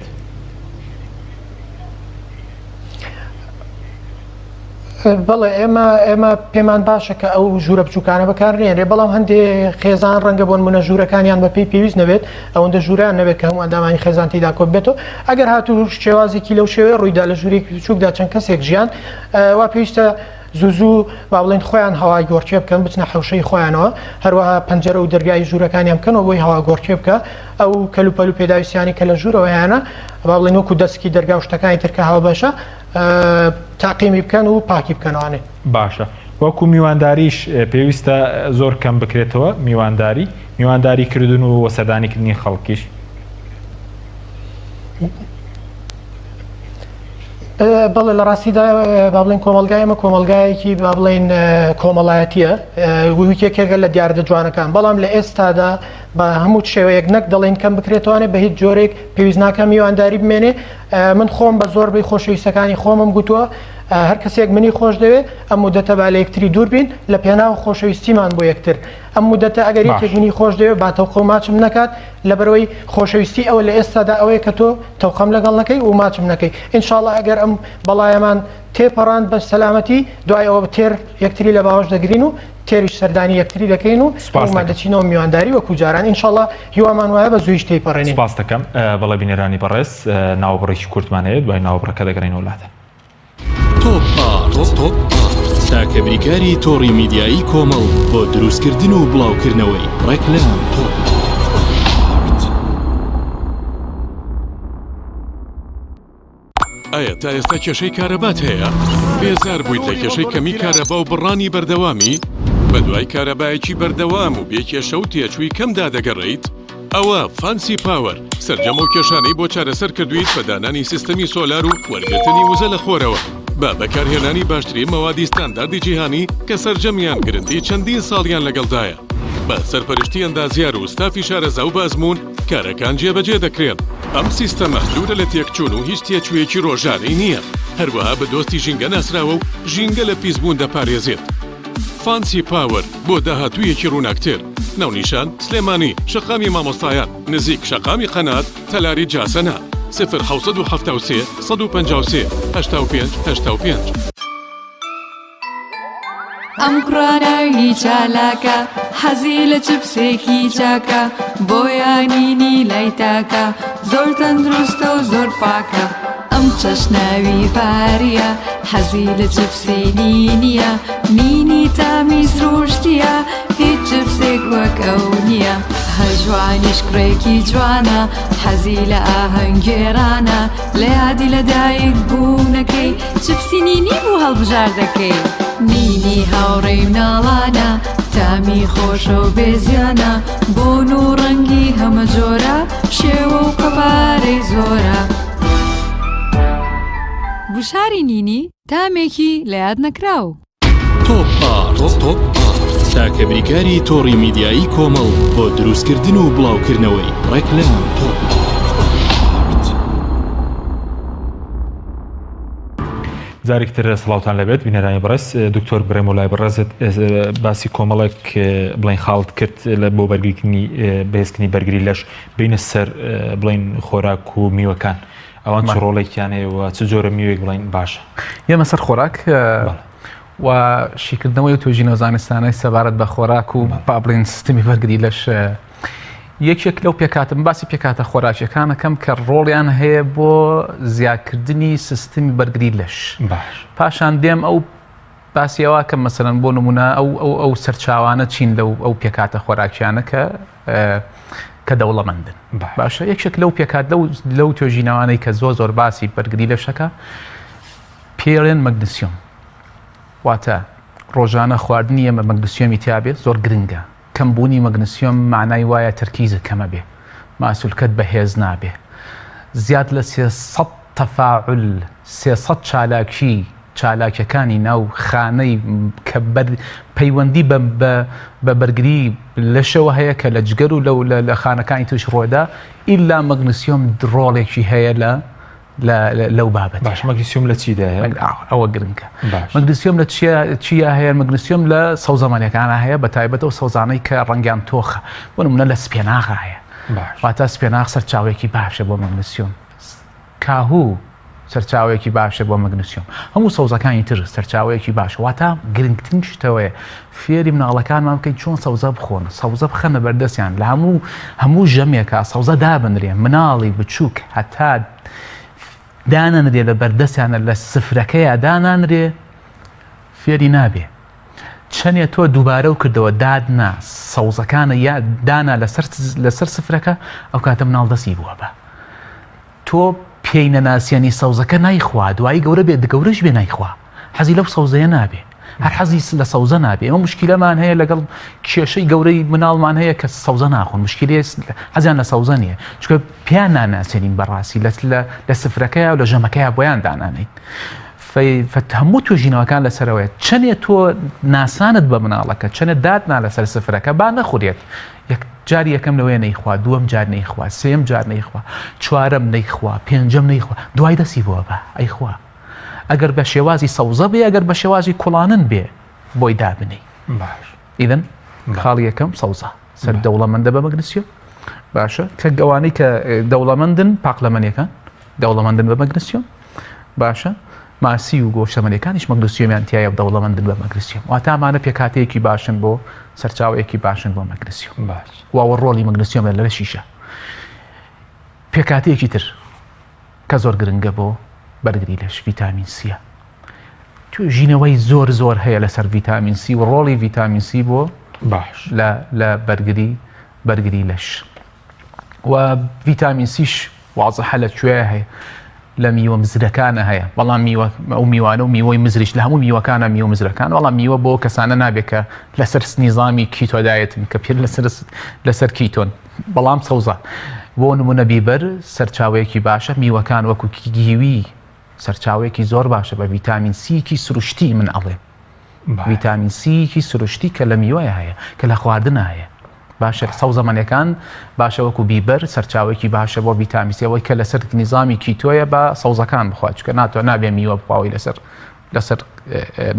بەڵێ ئێمە ئێمە پێمان باشە کە ئەو ژوورە بچووکانە بەکارنێنرێ بەڵام هەندێ خێزان ڕەنگە بۆن منە ژوورەکانیان بە پێی پێویست نەبێت ئەوەندە ژووران نەبێت کە هەموو ئەندامانی خێزان تێدا کۆ بێتەوە ئەگەر هاتوو شێوازێکی لەو شێوەیە ڕوویدا لە ژوورێکی بچووکدا چەند کەسێک ژیان وا پێویستە زوو زوو با بڵێن خۆیان هەوا گۆڕکێ بکەن بچنە حەوشەی خۆیانەوە هەروەها پەنجەرە و دەرگای ژوورەکانیان بکەنەوە بۆی هەوا گۆڕکێ بکە ئەو کەلوپەل و پێداویستیانی کە لە ژوورەوە هەیانە با بڵێن وەکو دەسکی دەرگا و شتەکانی تر کە هاوبەشە تاقیمی بکەن و پاکی بکەنەوانێ. باشە وەکو میوانداریش پێویستە زۆر کەم بکرێتەوە میوانداری میوانداری کردن و سەردانی کردنی خەڵکیش؟ بەڵێ لە ڕاستیدا با بڵێن کۆمەڵگای ئێمە کۆمەڵگایەکی با بڵێن کۆمەڵایەتیە ویکێکێکە لە دیاردە جوانەکان بەڵام لە ئێستادا بە هەموو شێوەیەک نەک دەڵێن کەم بکرێتوانێ بە هیچ جۆرێک پێویست ناکە میوانداری بمێنێ من خۆم بە زۆربەی خۆشەویستەکانی خۆمم گوتووە هەر کەسێک منی خۆش دەوێ ئەم مدەتە با لە یەکتری دوور بین لە پێناو خۆشەویستیمان بۆ یەکتر ئەم مدەتە ئەگەر یەکێک منی خۆش دەوێ با تەوقە و ماچم نەکات لەبەرئەوەی خۆشەویستی ئەوە لە ئێستادا ئەوەیە کە تۆ تەوقەم لەگەڵ نەکەی و ماچم نەکەی ئینشاڵڵا ئەگەر ئەم بەڵایەمان تێپەڕاند بە سەلامەتی دوای ئەوە تێر یەکتری لە باوەش دەگرین و تێریش سەردانی یەکتری دەکەین و سوپاس دەچینەوە میوانداری وەکو جاران ئینشاڵڵا هیوامان وایە بە زوویش تێیپەڕێنین. سوپاس دەکەم. بەڵێ بینەرانی بەڕێز ناوبڕێکی کورتمان هەیە دوای ناوبڕەکە دەگەڕێینەوە لاتان. تۆپ ئارت تاکە بریکاری تۆڕی میدیایی کۆمەڵ بۆ دروستکردن و بڵاوکردنەوەی ڕێکلام. تۆپ ئارت. ئایا تا ئێستا کێشەی کارەبات هەیە؟ بێزار بوویت لە کێشەی کەمی کارەبا و بڕانی بەردەوامی؟ بەدوای کارەبایەکی بەردەوام و بێ کێشە و تێچووی کەمدا دەگەڕێیت؟ ئەوە فانسی پاوەر سەرجەم ئەو کێشانەی بۆ چارەسەر کردوویت بە دانانی سیستەمی سۆلار و وەرگرتنی وزە لە خۆرەوە بە بەکارهێنانی باشترین مەوادی ستانداردی جیهانی کە سەرجەمیان گرنتی چەندین ساڵیان لەگەڵدایە بە سەرپەرشتی ئەندازیار و ستافی شارەزا و بە ئەزموون کارەکان جێبەجێ دەکرێن. ئەم سیستەمە دوورە لە تێکچوون و هیچ تێچوویەکی ڕۆژانەی نییە، هەروەها بە دۆستی ژینگە ناسراوە و ژینگە لە پیسبوون دەپارێزێت. فانسی پاوەر بۆ داهاتوویەکی ڕووناکتر. ناونیشان، سلێمانی، شەقامی مامۆستایان، نزیک شەقامی قەنات، تەلاری جاسەنە. 0773 153 85 85. ئەم کوڕە ناوی چالاکە حەزی لە چپسێکی چاکە بۆیانینی لای تاکە زۆر تەندروستە و زۆر پاکە ئەم چەشناوی فاریە حەزی لە چپسی نینیە نینی تامی سروشتیە هیچ چپسێک وەک ئەو نییە هەژوانیش کوڕێکی جوانە حەزی لە ئاهەنگێرانە لە یادی لەدایک بوونەکەی چپسی نینی بوو هەڵبژاردەکەی. نینی هاوڕێی مناڵانە تامی خۆشە و بێزیانە بۆن و ڕەنگی هەمە جۆرە شێوە و قەبارەی زۆرە. گوشاری نینی تامێکی لە یاد نەکراو. تۆپ ئارت تۆپ ئارت تاکە بریکاری تۆڕی میدیایی کۆمەڵ بۆ دروستکردن و بڵاوکردنەوەی ڕێکلام تۆپ ئارت. جارێکی تر سڵاوتان لەبێت بینەرانی بەڕێز دکتۆر بڕێم و لای بەڕێزت باسی کۆمەڵێک بڵین خاڵت کرد لە بۆ بەرگریکردنی بەهێزکردنی بەرگری لەش بینە سەر بڵین خۆراک و میوەکان ئەوان چ ڕۆڵێکیان هەیە و چ جۆرە میوێک بڵین باشە یەمە سەر خۆراک و شیکردنەوەی و توێژینەوە زانستانەی سەبارەت بە خۆراک و با بڵێن سیستمی بەرگری لەش یەکێک لەو پێکاتم باسی پێکاتە خۆراکیەکانەکەم کە ڕۆڵیان هەیە بۆ زیادکردنی سیستمی بەرگری لەش باش پاشان دێم ئەو باسی ئەوە کە مەسەرەن بۆ نمونە ئەو ئەو ئەو سەرچاوانە چین لەو ئەو پێکاتە خۆراکیانە کە کە دەوڵەمەندن باشە یەکێک لەو پێکات لەو لەو توێژینەوانەی کە زۆر زۆر باسی بەرگری لەشەکە پێڵێن مەگنسیۆم واتە ڕۆژانە خواردنی ئێمە مەگنسیۆمی تیابێت زۆر گرنگە کەمبوونی مەگنسیۆم معنای وایە تەرکیزت کەمە بێ ماسولکەت بەهێز نابێ زیاد لە 300 تەفاعول 300 چالاکی چالاکیەکانی ناو خانەی کە بەر پەیوەندی بە بە بەرگری لەشەوە هەیە کە لە جگەر و لەو لە خانەکانی تریش ڕۆدا ئیلا مەگنسیۆم ڕۆڵێکی هەیە لە لەو بابەت باش مەگنسیۆم لە چیدا هەیە ئەوە گرنگە مەگنسیۆم لە چیا چیا هەیە مەگنسیۆم لە سەوزەمەنیەکانە هەیە بە تایبەت ئەو سەوزانەی کە ڕەنگیان تۆخە بۆ نمونە لە سپێناغا هەیە واتە سپێناغ سەرچاوێکی باشە بۆ مەگنسیۆم کاهوو سەرچاوەیەکی باشە بۆ مەگنسیۆم هەموو سەوزەکانی تر سەرچاوەیەکی باشە واتە گرنگترین شتەوەیە فێری مناڵەکانمان بکەین چۆن سەوزە بخۆن سەوزە بخەنە بەردەستیان لە هەموو هەموو ژەمێکا سەوزە دابنرێ مناڵی بچووک هەتا دانەنرێ لە بەردەستیانە لە سفرەکەیا دانانرێ فێری نابێ چەنێ تۆ دووبارە و کردەوە دادنا سەوزەکانە یا دانا لەسەر لەسەر سفرەکە ئەو کاتە مناڵ دەستی بووە بە تۆ پێی نەناسیەنی سەوزەکە نایخوا دوایی گەورە بێت گەورەش بێ نایخوا حەزی لەو سەوزەیە نابێ هەر حەزی لە سەوزە نابێ ئێمە مشکلەمان هەیە لەگەڵ کێشەی گەورەی مناڵمان هەیە کە سەوزە ناخۆن مشکلێ حەزیان لە سەوزە نییە چونکە پێیان ناناسێنین بەڕاستی لە لە سفرەکەیا و لە ژەمەکەیا بۆیان دانانین هەموو توێژینەوەکان لەسەرەوەیە چەنێ تۆ ناسانت بە مناڵەکە چەنێ داتنا لەسەر سفرەکە با نەخورێت یەک جاری یەکەم لەوەیە نەیخوا دووەم جار نەیخوا سێم جار نەیخوا چوارەم نەیخوا پێنجەم نەیخوا دوای دەستی بۆ بە ئەیخوا ئەگەر بە شێوازی سەوزە بێ ئەگەر بە شێوازی کوڵانن بێ بۆی دابنێی باش ئیدن خاڵی یەکەم سەوزە سەر دەوڵەمەندە بە مەگنسیۆم باشە کە ئەوانەی کە دەوڵەمەندن پاقلەمەنیەکان دەوڵەمەندن بە مەگنسیۆم باشە ماسی و گۆشتەمەنیەکانیش مەگنسیۆمیان تایە و دەوڵەمەندن بە مەگنسیۆم واتە ئەمانە پێکهاتەیەکی باشن بۆ سەرچاوەیەکی باشن بۆ مەگنسیۆم باش واوە ڕۆڵی مەگنسیۆم لە لەشیشە پێکهاتەیەکی تر کە زۆر گرنگە بۆ بەرگری لەش ڤیتامین سیە توێژینەوەی زۆر زۆر هەیە لەسەر ڤیتامین سی و ڕۆڵی ڤیتامین سی بۆ باش لە لە بەرگری بەرگری لەش و ڤیتامین سیش وازحە لە کوێ هەیە لە میوە مزرەکانە هەیە بەڵام میوە ئەو میوانە و میوەی مزریش لە هەموو میوەکانە میوە مزرەکان بەڵام میوە بۆ کەسانە نابێت کە لەسەر نیزامی keto diet ن کە پێ لەسەر لەسەر keto ن بەڵام سەوزە بۆ نمونە بیبەر سەرچاوەیەکی باشە میوەکان وەکو کیوی سەرچاوەیەکی زۆر باشە بە ڤیتامین سیکی سروشتی من ئەڵێم ڤیتامین سیکی سروشتی کە لە میوەیە هەیە کە لە خواردنە هەیە باشە سەوزەمەنیەکان باشە وەکو بیبەر سەرچاوێکی باشە بۆ ڤیتامین سی ئەوەی کە لەسەر نیزامی keto یە بە سەوزەکان بخوات چونکە ناتوان نابێ میوە بخواوی لەسەر. لەسەر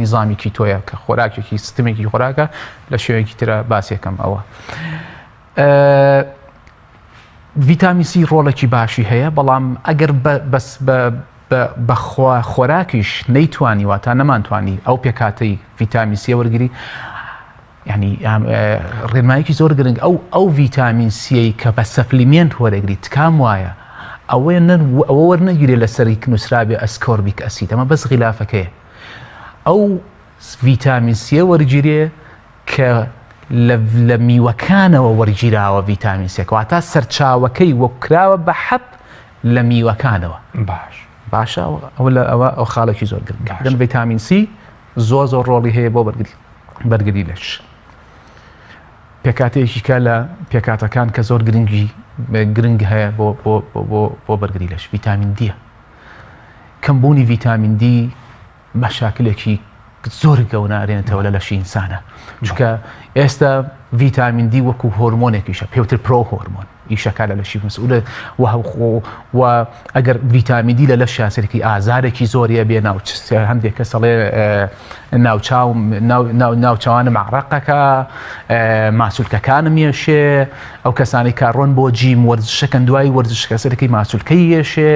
نیزامی کیتۆیە کە خۆراکێکی سیستمێکی خۆراکە لە شێوەیەکی ترە باسیەکەم ئەوە ڤیتامین سی ڕۆڵێکی باشی هەیە بەڵام ئەگەر بەس بە خۆراکیش نەیتوانی واتا نەمانتوانی ئەو پێکاتەی ڤیتامین سی وەرگری ینی ڕێنمایەکی زۆر گرنگ ئەو ئەو ڤیتامین سیەی کە بە supplement وەرەگری تکام وایە ئەوەیە ئەوە وەرنەگیرێ لەسەری نووسرابێ ascorbic acid ئەمە بەس غیلافەکەیە ئەو ڤیتامین سیە وەرگیرێ کە لە میوەکانەوە وەرگیراوە ڤیتامین سێ کەواتە سەرچاوەکەی وەک کراوە بە حەب لە میوەکانەوە باش باشە ئەوە لە ئەوە ئەو خاڵێکی زۆر گرنگە ڤیتامین سی زۆر زۆر ڕۆڵی هەیە بۆ بەرگری بەرگری لەش پێکاتەیەکی کە لە پێکاتەکان کە زۆر گرنگی گرنگ هەیە بۆ بۆ بۆ بۆ بەرگری لەش ڤیتامین دیە کەمبوونی ڤیتامین دی مەشاکلێکی زۆر گەورە ئەرێنێتەوە لە لەشی ئینسانە چونکە ئێستا ڤیتامین دی وەکو هۆرمۆنێکیشە پێوتر پرۆ هۆرمۆن ئیشەکە لە لەشی مسئولە و و ئەگەر ڤیتامین دی لە لەش سەرکی ئازارێکی زۆریە بێ ناو هەندێک کەس ئەڵێ ناوچاو ناوچوانم عراقەکە ماسولکەکانم یەشێ ئەو کەسانی کاڕۆن بۆ gym وەرزشەکەن دوای وەرزشکە سەرەکی ماسولکەی یەشێ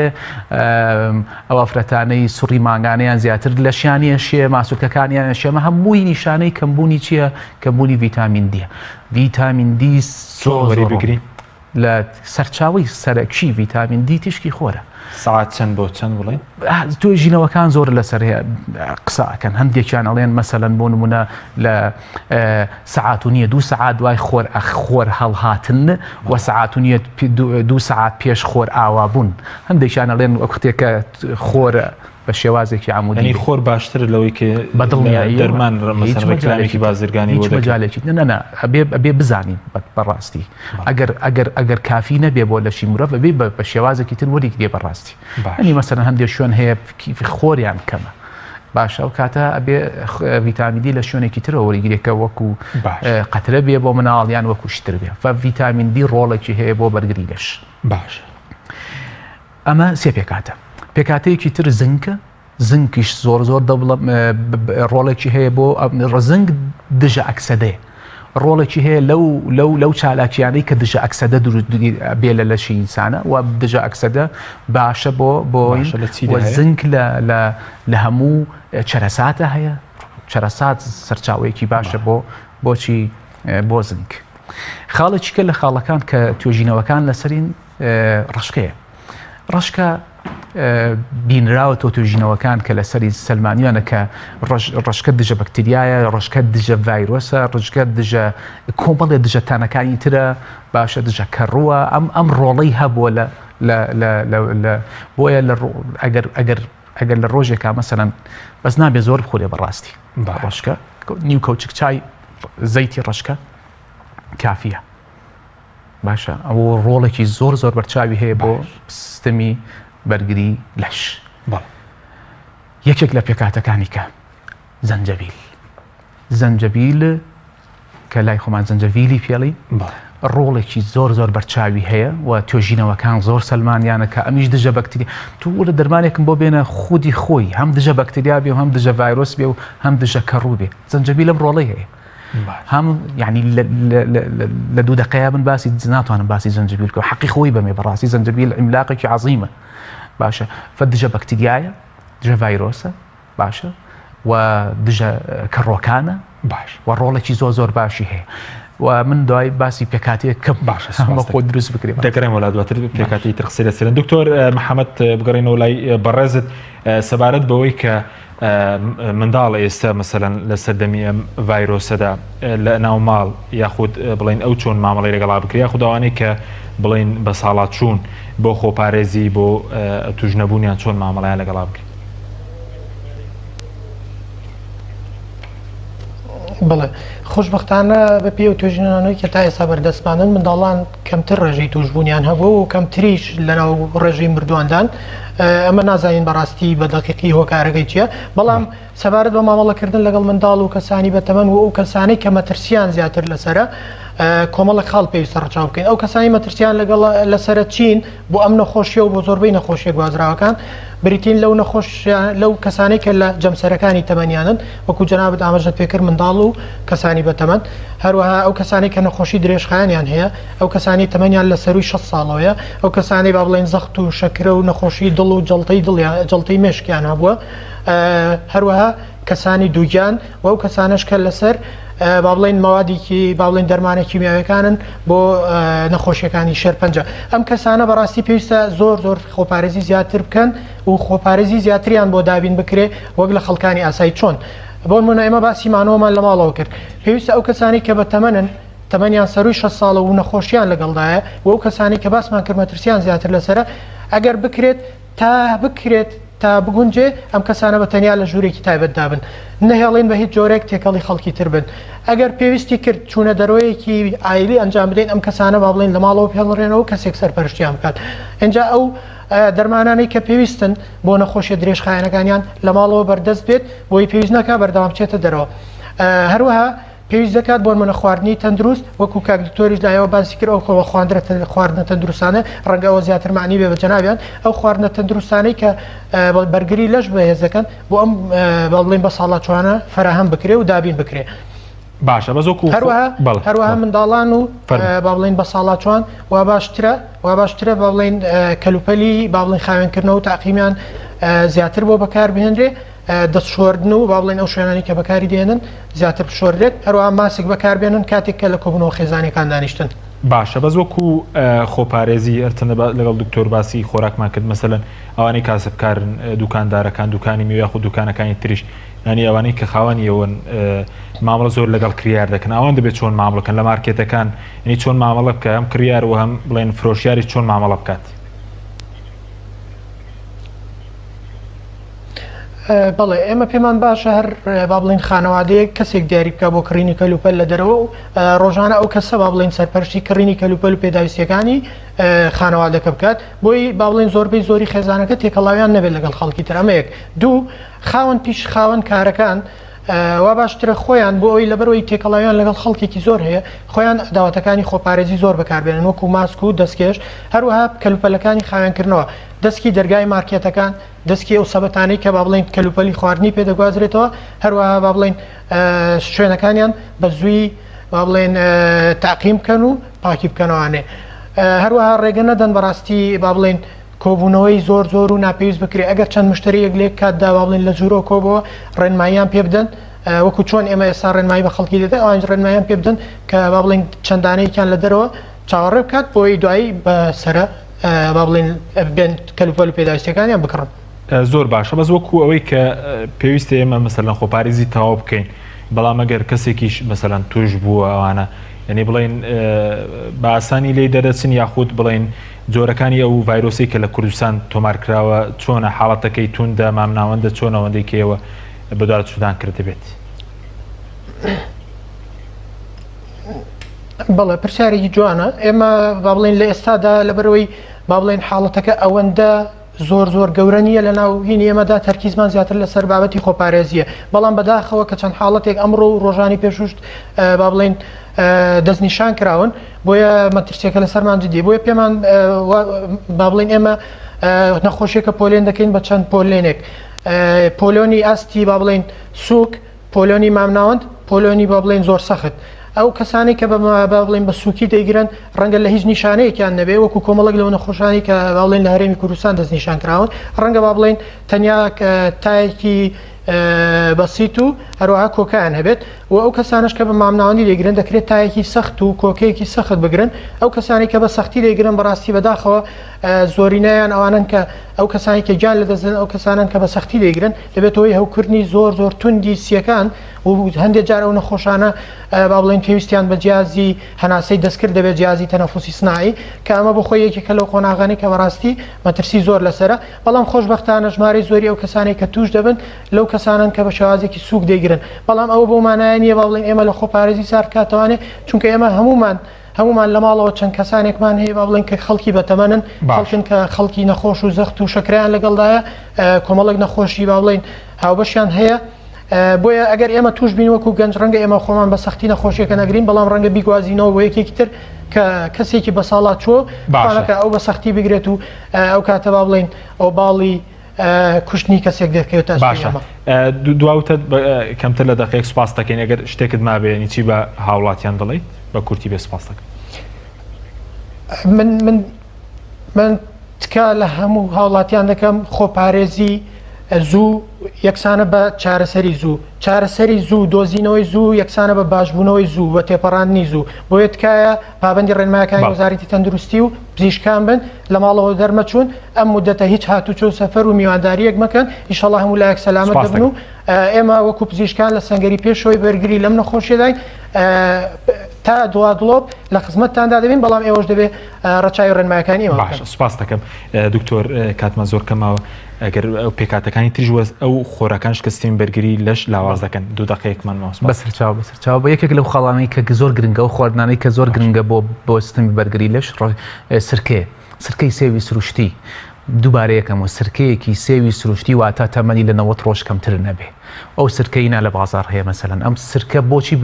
ئەو ئافرەتانەی سوڕی مانگانەیان زیاتر لەشیان یەشێ ماسولکەکانیان یەشێ ئەمە هەمووی نیشانەی کەمبوونی چییە کەمبوونی ڤیتامین دیە ڤیتامین دی زۆر وەری بگرین لە سەرچاوەی سەرەکی ڤیتامین دی تیشکی خۆرە. سەعات چەند بۆ چەند بڵێین؟ توێژینەوەکان زۆر لەسەر هەیە قسە ئەکەن هەندێکیان ئەڵێن مەسەلەن بۆ نمونە لە سەعات و نییە دوو سەعات دوای خۆر خۆر هەڵهاتن و سەعات و نییە دوو سەعات پێش خۆر ئاوابوون هەندێکیان ئەڵێن وەختێکە خۆر بە شێوازێکی عەمودی یانی خۆر باشترە لەوەی کە بە دڵنیایی دەرمان مەسەلەن ڕێکلامێکی بازرگانی هیچ مەجالێکی نە نە ئەبێ ئەبێ بزانین بەڕاستی ئەگەر ئەگەر ئەگەر کافی نەبێ بۆ لەشی مرۆڤ ئەبێ بە شێوازێکی تر وەریگرێ بەڕاستی ینی مەسەلەن هەندێک شوێن هەیە کیفی خۆریان کەمە باشە ئەو کاتە ئەبێ ڤیتامین دی لە شوێنێکی ترەوە وەریگرێ کە وەکو قەترە بێ بۆ مناڵ یان وەکو شتر بێ فە ڤیتامین دی ڕۆڵێکی هەیە بۆ بەرگری لەش باش ئەمە سێ پێکهاتە. پێکهاتەیەکی تر زنکە، زنکیش زۆر زۆر دەوڵە ڕۆڵێکی هەیە بۆ زنک دژە ئەکسەدەیە. ڕۆڵێکی هەیە لەو لەو لەو چالاکیانەی کە دژە ئەکسەدە بێ لە لەشی ئینسانە و دژە ئەکسەدە باشە بۆ بۆ زنک لە لە لە هەموو چەرەساتە هەیە چەرەسات سەرچاوەیەکی باشە بۆ بۆچی بۆ زنک خاڵێکی کە لە خاڵەکان کە توێژینەوەکان لەسەرین ڕەشکەیە. ڕەشکە بینراوە تۆ توێژینەوەکان کە لەسەری سەلمانیانە کە ڕەشکە دژە بەکتریایە ڕەشکە دژە ڤایرۆسە ڕژگە دژە کۆمەڵێ دژە تانەکانی ترە باشە دژە کەڕووە ئەم ئەم ڕۆڵەی هەبووە لە لە بۆیە لە ئەگەر ئەگەر ئەگەر لە ڕۆژێکا مەسەلەن بەس نابێ زۆر بخورێ بەڕاستی ڕەشکە نیو کەوچک چای زەیتی ڕەشکە کافیە باشە ئەوە ڕۆڵێکی زۆر زۆر بەرچاوی هەیە بۆ سیستمی بەرگری لەش یەکێک لە پێکاتەکانی کە زەنجەبیل زەنجەبیل کە لای خۆمان زەنجەڤیلی پێڵی ڕۆڵێکی زۆر زۆر بەرچاوی هەیە و توێژینەوەکان زۆر سەلمانیانە کە ئەمیش دژە بەکتریا تو لە دەرمانێکم بۆ بێنە خودی خۆی هەم دژە بەکتریا بێ و هەم دژە ڤایرۆس بێ و هەم دژە کەڕوو بێ زەنجەبیل ئەم ڕۆڵی هەیە هەم یعنی لە دوو دقەیە من باسی ناتوانم باسی زەنجەبیل بکەم حەقی خۆی بەمێ بەڕاستی زەنجەبیل عیملاقێکی عەزیمە باشە فە دژە بەکتریایە دژە ڤایرۆسە باشە و دژە کەڕۆکانە باش و ڕۆڵێکی زۆر زۆر باشی هەیە و من دوای باسی پێکاتەیە کەم باشە خۆ دروست بکرێت دەگەڕێمەوە لا دواتر پێکاتی تر قسەی لەسەرن دکتۆر محەممەد بگەڕێنەوە لای بەڕێزت سەبارەت بەوەی کە منداڵ ئێستا مەسەلەن لە سەردەمی ئەم ڤایرۆسەدا لە ناو ماڵ یاخود بڵین ئەو چۆن مامەڵی لەگەڵا بکرێ یاخود ئەوانەی کە بڵین بە ساڵات چوون بۆ خۆپارێزی بۆ توش نەبوونیان چۆن مامەڵیان لەگەڵا بکرێت بڵێ خۆشببختانە بە پێ و توێژینەوەی کە تا ئێستا بەردەستمانن منداڵان کەمتر ڕێژەی توشبوونیان هەبوو و کەمتریش لەناو ڕێژەی مردوواندان. ئەمە نازانین بەڕاستی بە دەقیقی هۆکارەکەی چییە بەڵام سەبارەت بە مامەڵەکردن لەگەڵ منداڵ و کەسانی بەتەمەن و ئەو کەسانەی کە مەترسیان زیاتر لەسەرە کۆمەڵک خاڵ پێویستە ڕەچاو بکەین ئەو کەسانی مەترسیان لەگەڵ لەسەرە چین بۆ ئەم نەخۆشیە و بۆ زۆربەی نەخۆشیە گوازراوەکان بریتین لەو نەخۆش لەو کەسانەی کە لە جەمسەرەکانی تەمەنیانن وەکو جەنابت ئاماژەت پێکرد منداڵ و کەسانی بەتەمەن هەروەها ئەو کەسانی کە نەخۆشی درێژخایەنیان هەیە ئەو کەسانی تەمەنیان لە سەروی 6 ساڵەوەیە ئەو کەسانی با بڵێن زەخت و شەکرە و نەخۆشی دڵ و جەڵتەی دڵیان جەڵتەی مێشکیان هەبووە هەروەها کەسانی دووگیان و ئەو کەسانەش کە لەسەر با بڵێین مەوادێکی با بڵێین دەرمانە کیمیاویەکانن بۆ نەخۆشیەکانی شێرپەنجە ئەم کەسانە بەڕاستی پێویستە زۆر زۆر خۆپارێزی زیاتر بکەن و خۆپارێزی زیاتریان بۆ دابین بکرێ وەک لە خەڵکانی ئاسایی چۆن بۆ نمونە ئێمە باسی مانەوەمان لە ماڵەوە کرد پێویستە ئەو کەسانی کە بە تەمەنن تەمەنیان سەروی 6 ساڵە و نەخۆشیان لەگەڵدایە و ئەو کەسانی کە باسمان کرد مەترسیان زیاتر لەسەرە ئەگەر بکرێت تا بکرێت تا بگونجێ ئەم کەسانە بە تەنیا لە ژوورێکی تایبەتدا بن. نەهێڵین بە هیچ جۆرێک تێکەڵی خەڵکی تر بن. ئەگەر پێویستی کرد چوونە دەرەوەیەکی عایلی ئەنجام بدەین ئەم کەسانە با بڵێین لە ماڵەوە بهێڵرێنەوە و کەسێک سەرپەرشتیان بکات. ئینجا ئەو دەرمانانەی کە پێویستن بۆ نەخۆشیە درێژخایەنەکانیان لە ماڵەوە بەردەست بێت بۆی پێویست نەکا بەردەوام بچێتە دەرەوە. هەروەها پێویست دەکات بۆنمونە خواردنی تەندروست وەکو کاک دکتۆریش لایەوە باسی کرد ئەو خۆ خواندرە خواردنە تەندروستانە ڕەنگە ئەوە زیاتر معنی بێ بە جەنابیان ئەو خواردنە تەندروستانەی کە بەرگری لەش بەهێز دەکەن بۆ ئەم با بڵێین بە ساڵاچوانە فەراهەم بکرێ و دابین بکرێ. باشە بەس وەکو هەروەها هەروەها منداڵان و با بڵێین بە ساڵاچوان وا باشترە وا باشترە با بڵێین کەلوپەلی با بڵێن خاوێنکردنەوە و تاقیمیان زیاتر بۆ بەکار بهێنرێ دەست شۆردن و با بڵێن ئەو شوێنانی کە بەکاری دێنن زیاتر بشۆردرێت هەروەها ماسک بەکاربێنن کاتێک کە لە کۆبوونەوە خێزانیەکان دانیشتن. باشە بەس وەکو خۆپارێزی هەرچەندە لەگەڵ دکتۆر باسی خۆراکمان کرد مەسەلەن ئەوانەی کاسبکارن دوکاندارەکان دوکانی میوە یاخود دوکانەکانی تریش یانی ئەوانەی کە خاوەنی ئەوەن مامەڵە زۆر لەگەڵ کریار دەکەن ئەوان دەبێت چۆن مامەڵەکەن لە مارکێتەکان یعنی چۆن مامەڵە بکە هەم کریار و هەم بڵێن فرۆشیاری چۆن مامەڵە بکات. بەڵێ ئێمە پێمان باشە هەر با بڵین خانەوادەیەک کەسێک دیاری بکە بۆ کڕینی کەلوپەل لە دەرەوە و ڕۆژانە ئەو کەسە با بڵین سەرپەرشتی کڕینی کەلوپەل و پێداویستیەکانی خانەوادەکە بکات بۆی با بڵین زۆربەی زۆری خێزانەکە تێکەڵاویان نەبێت لەگەڵ خەڵکی تر ئەمە یەک دوو خاوەن پیش خاوەن کارەکان وا باشترە خۆیان بۆ ئەوی لەبەرەوەی تێکەڵاویان لەگەڵ خەڵکێکی زۆر هەیە خۆیان داواتەکانی خۆپارێزی زۆر بەکاربێنن وەکو ماسک و دەستکێش هەروەها کەلوپەلەکانی خاوێنکردنەوە دەسکی دەرگای مارکێتەکان دەسکی ئەو سەبەتانەی کە با بڵێین کەلوپەلی خواردنی پێ دەگوازرێتەوە، هەروەها با بڵێین شوێنەکانیان بە زووی با بڵێن تاقیم بکەن و پاکی بکەنەوانێ. هەروەها ڕێگە نەدەن بەڕاستی با بڵێین کۆبوونەوەی زۆر زۆر و ناپێویست بکرێ ئەگەر چەند مشتریەک لێک کاتدا با بڵێن لە ژوورەوە کۆبەوە ڕێنماییان پێ بدەن وەکو چۆن ئێمە ئێستا ڕێنمایی بە خەڵکی دەدەن ئەوانیش ڕێنماییان پێ بدەن کە با بڵێن چەندانەیەکیان لە دەرەوە چاوەڕێ بکات بۆی دوایی بە سەرە با بڵێن بێن کەلوپەل و پێداویستیەکانیان بکڕن. زۆر باشە بەس وەکو ئەوەی کە پێویستە ئێمە مەسەلەن خۆپارێزی تەواو بکەین بەڵام ئەگەر کەسێکیش مەسەلەن توش بووە ئەوانە یعنی بڵێن بە ئاسانی لی دەرەچن یاخود بڵێن جۆرەکانی ئەو ڤایرۆسی کە لە کوردستان تۆمار کراوە چۆنە حاڵەتەکەی توندە مامناوەندە چۆنەوەندەی کێوە بەدوادچوودان کردبێت. بەڵێ پرسیارێکی جوانە ئێمە با بڵێن لە ئێستادا لەبەرەوەی با بڵێن حاڵەتەکە ئەوەندە زۆر زۆر گەورە نییە لە ناو هینی ئێمەدا تەرکیزمان زیاتر لەسەر بابەتی خۆپارێزیە بەڵام بەداخەوە کە چەند حاڵەتێک ئەمڕۆ و ڕۆژانی پێشوشت با بڵێن دەستنیشان کراون بۆیە مەترسیەکە لەسەرمان جدی بۆیە پێمان با بڵێن ئێمە نەخۆشیەکە پۆلێن دەکەین بە چەند پۆلێنێک پۆلۆنی ئاستی با بڵێن سوک پۆلۆنی مامناوەند، پۆلۆنی با بڵێین زۆر سەخت. ئەو کەسانەی کە بە با بڵێین بە سووکی دەیگرن ڕەنگە لە هیچ نیشانەیەکیان نەبێ وەکو کۆمەڵێک لەو نەخۆشانی کە با بڵێین لە هەرێمی کوردستان دەستنیشان کراون ڕەنگە با بڵێین تەنیا تایەکی بەسیت و هەروەها کۆکایان هەبێت و ئەو کەسانش کە بە مامناوەندی دەیگرن دەکرێت تایەکی سەخت و کۆکەیەکی سەخت بگرن ئەو کەسانی کە بە سەختی دەیگرن بەڕاستی بەداخەوە زۆرینەیان ئەوانن کە ئەو کەسانی کە گیان لەدەستدەن ئەو کەسانن کە بە سەختی دەیگرن دەبێتە هۆی هەوکردنی زۆر زۆر توندی سیەکان و هەندێک جار ئەو نەخۆشانە با بڵێن پێویستیان بە جیازی هەناسەی دەستکرد دەبێت جیازی تەنەفوسی سناعی کە ئەمە بۆ خۆی یەکێکە لەو قۆناغانەی کە بەڕاستی مەترسی زۆر لەسەرە بەڵام خۆشبەختانە ژمارەی زۆری ئەو کەسانەی کە توش دەبن لەو کەسانن کە بە شێوازێکی سوک دەیگرن بەڵام ئەوە بۆ مانایە نییە با بڵێن ئێمە لە خۆپارێزی سارد کاتەوانێ چونکە ئێمە هەمومان. هەمومان لە ماڵەوە چەند کەسانێکمان هەیە با بڵێن کە خەڵکی بەتەمەنن خەڵکن کە خەڵکی نەخۆش و زەخت و شەکریان لەگەڵدایە کۆمەڵێک نەخۆشی با بڵێن هاوبەشیان هەیە بۆیە ئەگەر ئێمە توش بین وەکو گەنج ڕەنگە ئێمە خۆمان بە سەختی نەخۆشیەکە نەگرین بەڵام ڕەنگە بیگوازینەوە بۆ یەکێکی تر کە کەسێکی بە ساڵا چووە باشەکە ئەو بە سەختی بگرێت و ئەو کاتە با بڵێین ئەو باڵی کوشتنی کەسێک دەکەوێتە باشە دواوتە کەمتر لە دقێک سوپاس دەکەین ئەگەر شتێکت مابێنی چی بە هاوڵاتیان دەڵێیت بە کورتی بێ سوپاس دەکەم من من من تکا لە هەموو هاوڵاتیان دەکەم خۆپارێزی زوو یەکسانە بە چارەسەری زوو چارەسەری زوو دۆزینەوەی زوو یەکسانە بە باشبوونەوەی زوو و تێپەڕاندنی زوو بۆیە تکایە پابەندی ڕێنمایەکانی وەزارەتی تەندروستی و پزیشکان بن لە ماڵەوە دەرمەچوون ئەم مدەتە هیچ هاتوچۆ و سەفەر و میوانداریەک مەکەن ئیشەڵا هەموو لایەک سەلامەت دەبن و ئێمە وەکو پزیشکان لە سەنگەری پێشەوەی بەرگری لەم نەخۆشیەداین تا دوا دڵۆپ لە خزمەتتاندا دەبین بەڵام ئێوەش دەبێ ڕەچاوی ڕێنمایەکانی ئێمە بکەن. باشە سوپاست دەکەم دکتۆر کاتمان زۆر کەماوە ئەگەر ئەو پێکهاتەکانی تریش وەز ئەو خۆراکانش کە سیستمی بەرگری لەش لاواز دەکەن دوو دەقەیەکمان ماوە سوپاس. بەسەرچاو بەسەرچاو بە یەکێک لەو خاڵانەی کە زۆر گرنگە ئەو خواردنانەی کە زۆر گرنگە بۆ بۆ سیستمی بەرگری لەش سرکەیە سرکەی سێوی سروشتی دووبارە یەکەمەوە سرکەیەکی سێوی سروشتی واتە تەمەنی لە 90 ڕۆژ کەمتر نەبێ ئەو سرکەی نا لە بازاڕ هەیە مەسەلەن ئەم سرکە بۆچی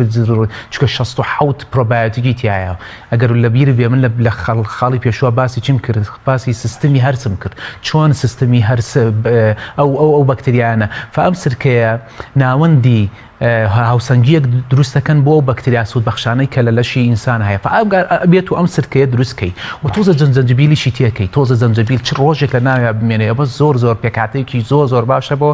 چونکە 67 پرۆبایۆتیکی تایە ئەگەر لە بیر بێ من لە خاڵی پێشوە باسی چیم کرد باسی سیستمی هەرسم کرد چۆن سیستمی هەرس ئەو ئەو ئەو بەکتریانە فئەم سرکەیە ناوەندی هاوسەنگییەک دروست دەکەن بۆ ئەو بەکتریا سوودبەخشانەی کە لە لەشی ئینسان هەیە بێت و ئەم سرکەیە دروست کەی و تۆزە زەنجەبیلیشی تێکەی تۆزە زەنجەبیل چ ڕۆژێک لە ناویا بمێنێ ئەمە زۆر زۆر پێکهاتەیەکی زۆر زۆر باشە بۆ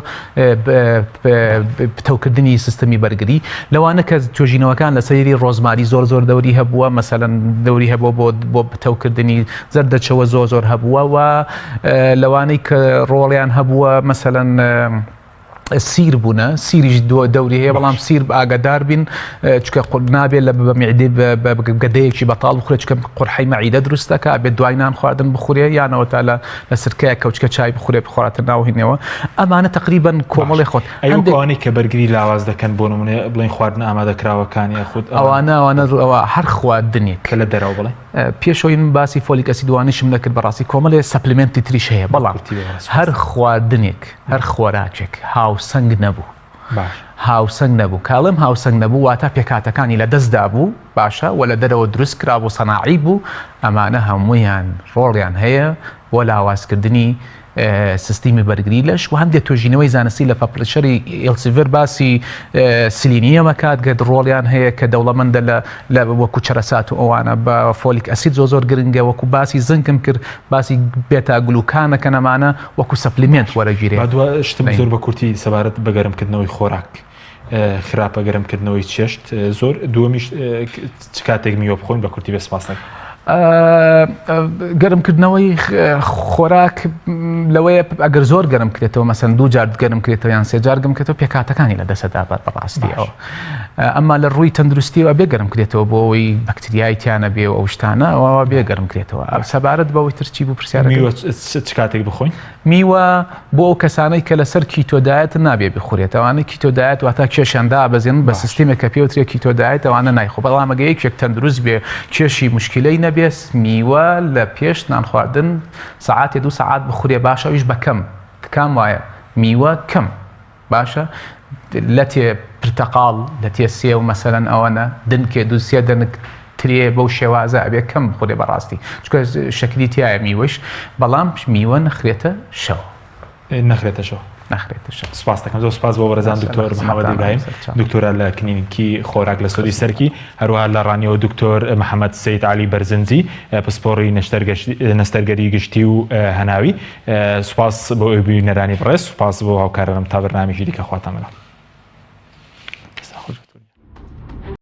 پتەوکردنی سیستمی بەرگری لەوانە کە توێژینەوەکان لە سەیری ڕۆزماری زۆر زۆر دەوری هەبووە مەسەلەن دەوری هەبووە بۆ بۆ پتەوکردنی زەردەچەوە زۆر زۆر هەبووە و لەوانەی کە ڕۆڵیان هەبووە مەسەلەن سیر بوونە سیریش دەوری هەیە بەڵام سیر ئاگادار بین چکە نابێت لە بە میعدەی گەدەیەکی بەتاڵ بخورێت چکە قورحەی مەعیدە دروست دەکات ئەبێت دوای نان خواردن بخورێ یانەوە تا لە لە سرکەیە کەوچکە چای بخورێ بخواتە ناو هینەوە ئەمانە تقریبا کۆمەڵی خۆت ئەوانەی کە بەرگری لاواز دەکەن بۆ نمونە بڵێن خواردن ئامادەکراوەکان یاخود ئەوانە ئەوانە ئەوە هەر خواردنێک کە لە دەرەوە بڵێ پێشەوەی من باسی folic acid وانیشم نەکرد بەڕاستی کۆمەڵێ supplement ی تریش هەیە بەڵام هەر خواردنێک هەر خۆراکێک هاوسەنگ نەبوو هاوسەنگ نەبوو کاڵم هاوسەنگ نەبوو واتە پێکاتەکانی لە دەستدا بوو باشە و لە دەرەوە دروست کرا بوو سەناعی بوو ئەمانە هەمویان ڕۆڵیان هەیە بۆ لاوازکردنی سیستمی بەرگری لەش و هەندێک توێژینەوەی زانستی لە publisher ی Elsevier باسی سلینیەمە کات گەت ڕۆڵیان هەیە کە دەوڵەمەندە لە لە وەکو چەرەسات و ئەوانە بە folic acid زۆر زۆر گرنگە وەکو باسی زنکم کرد باسی beta glucan ەکەن ئەمانە وەکو supplement وەرەگیرێ. با دوا شتم زۆر بە کورتی سەبارەت بە گەرمکردنەوەی خۆراک خراپە گەرمکردنەوەی چێشت زۆر دووەمیش چ کاتێک میوە بخۆین بە کورتی بێ سپاس دەکەم. گەرمکردنەوەی خۆراک لەوەیە ئەگەر زۆر گەرم کرێتەوە مەسەن دوو جار گەرم کرێتەوە یان سێ جار گەرم کرێتەوە پێکهاتەکانی لە دەسەدا بەر بەڕاستی ئەوە ئەمما لە ڕووی تەندروستیەوە بێ گەرم کرێتەوە بۆ ئەوەی بەکتریای تیانە بێ و ئەو شتانە ئەوە بێ گەرم کرێتەوە سەبارەت بەوەی تر چی بوو پرسیارەکە؟ میوە چ کاتێک بخۆین؟ میوە بۆ ئەو کەسانەی کە لەسەر keto diet نابێ بخورێت ئەوانەی keto diet واتا کێشیان دابەزێن بە سیستمێک کە پێوترێ keto diet ئەوانە نایخۆ بەڵام ئەگە یەکێک تەندروست بێ کێشی مشکلەی نەبێ میوە لە پێش نان خواردن سەعاتێ دوو سەعات بخورێ باشە ئەویش بە کەم تکام وایە میوە کەم باشە لەتێ پرتەقاڵ لەتێ سێو مەسەلەن ئەوەنە دنکێ دوو سێ دەنک ترێ بەو شێوازە ئەبێ کەم بخورێ بەڕاستی چونکە شەکری تایە میوەش بەڵام میوە نەخرێتە شەو نەخرێتە شەو نەخرێتە شەو سپاس دەکەم زۆر سپاس بۆ بەڕێزان دکتۆر محەممەد ئیبراهیم دکتۆرا لە کلینیکی خۆراک لە سۆدی سەرکی هەروەها لە ڕانیەوە دکتۆر محەممەد سید علی بەرزنجی پسپۆڕی نەشتەرگەری گشتی و هەناوی سوپاس بۆ بینەرانی بەڕێز سوپاس بۆ هاوکارانم تا بەرنامەیەکی دیکە خواتان لەگەڵ.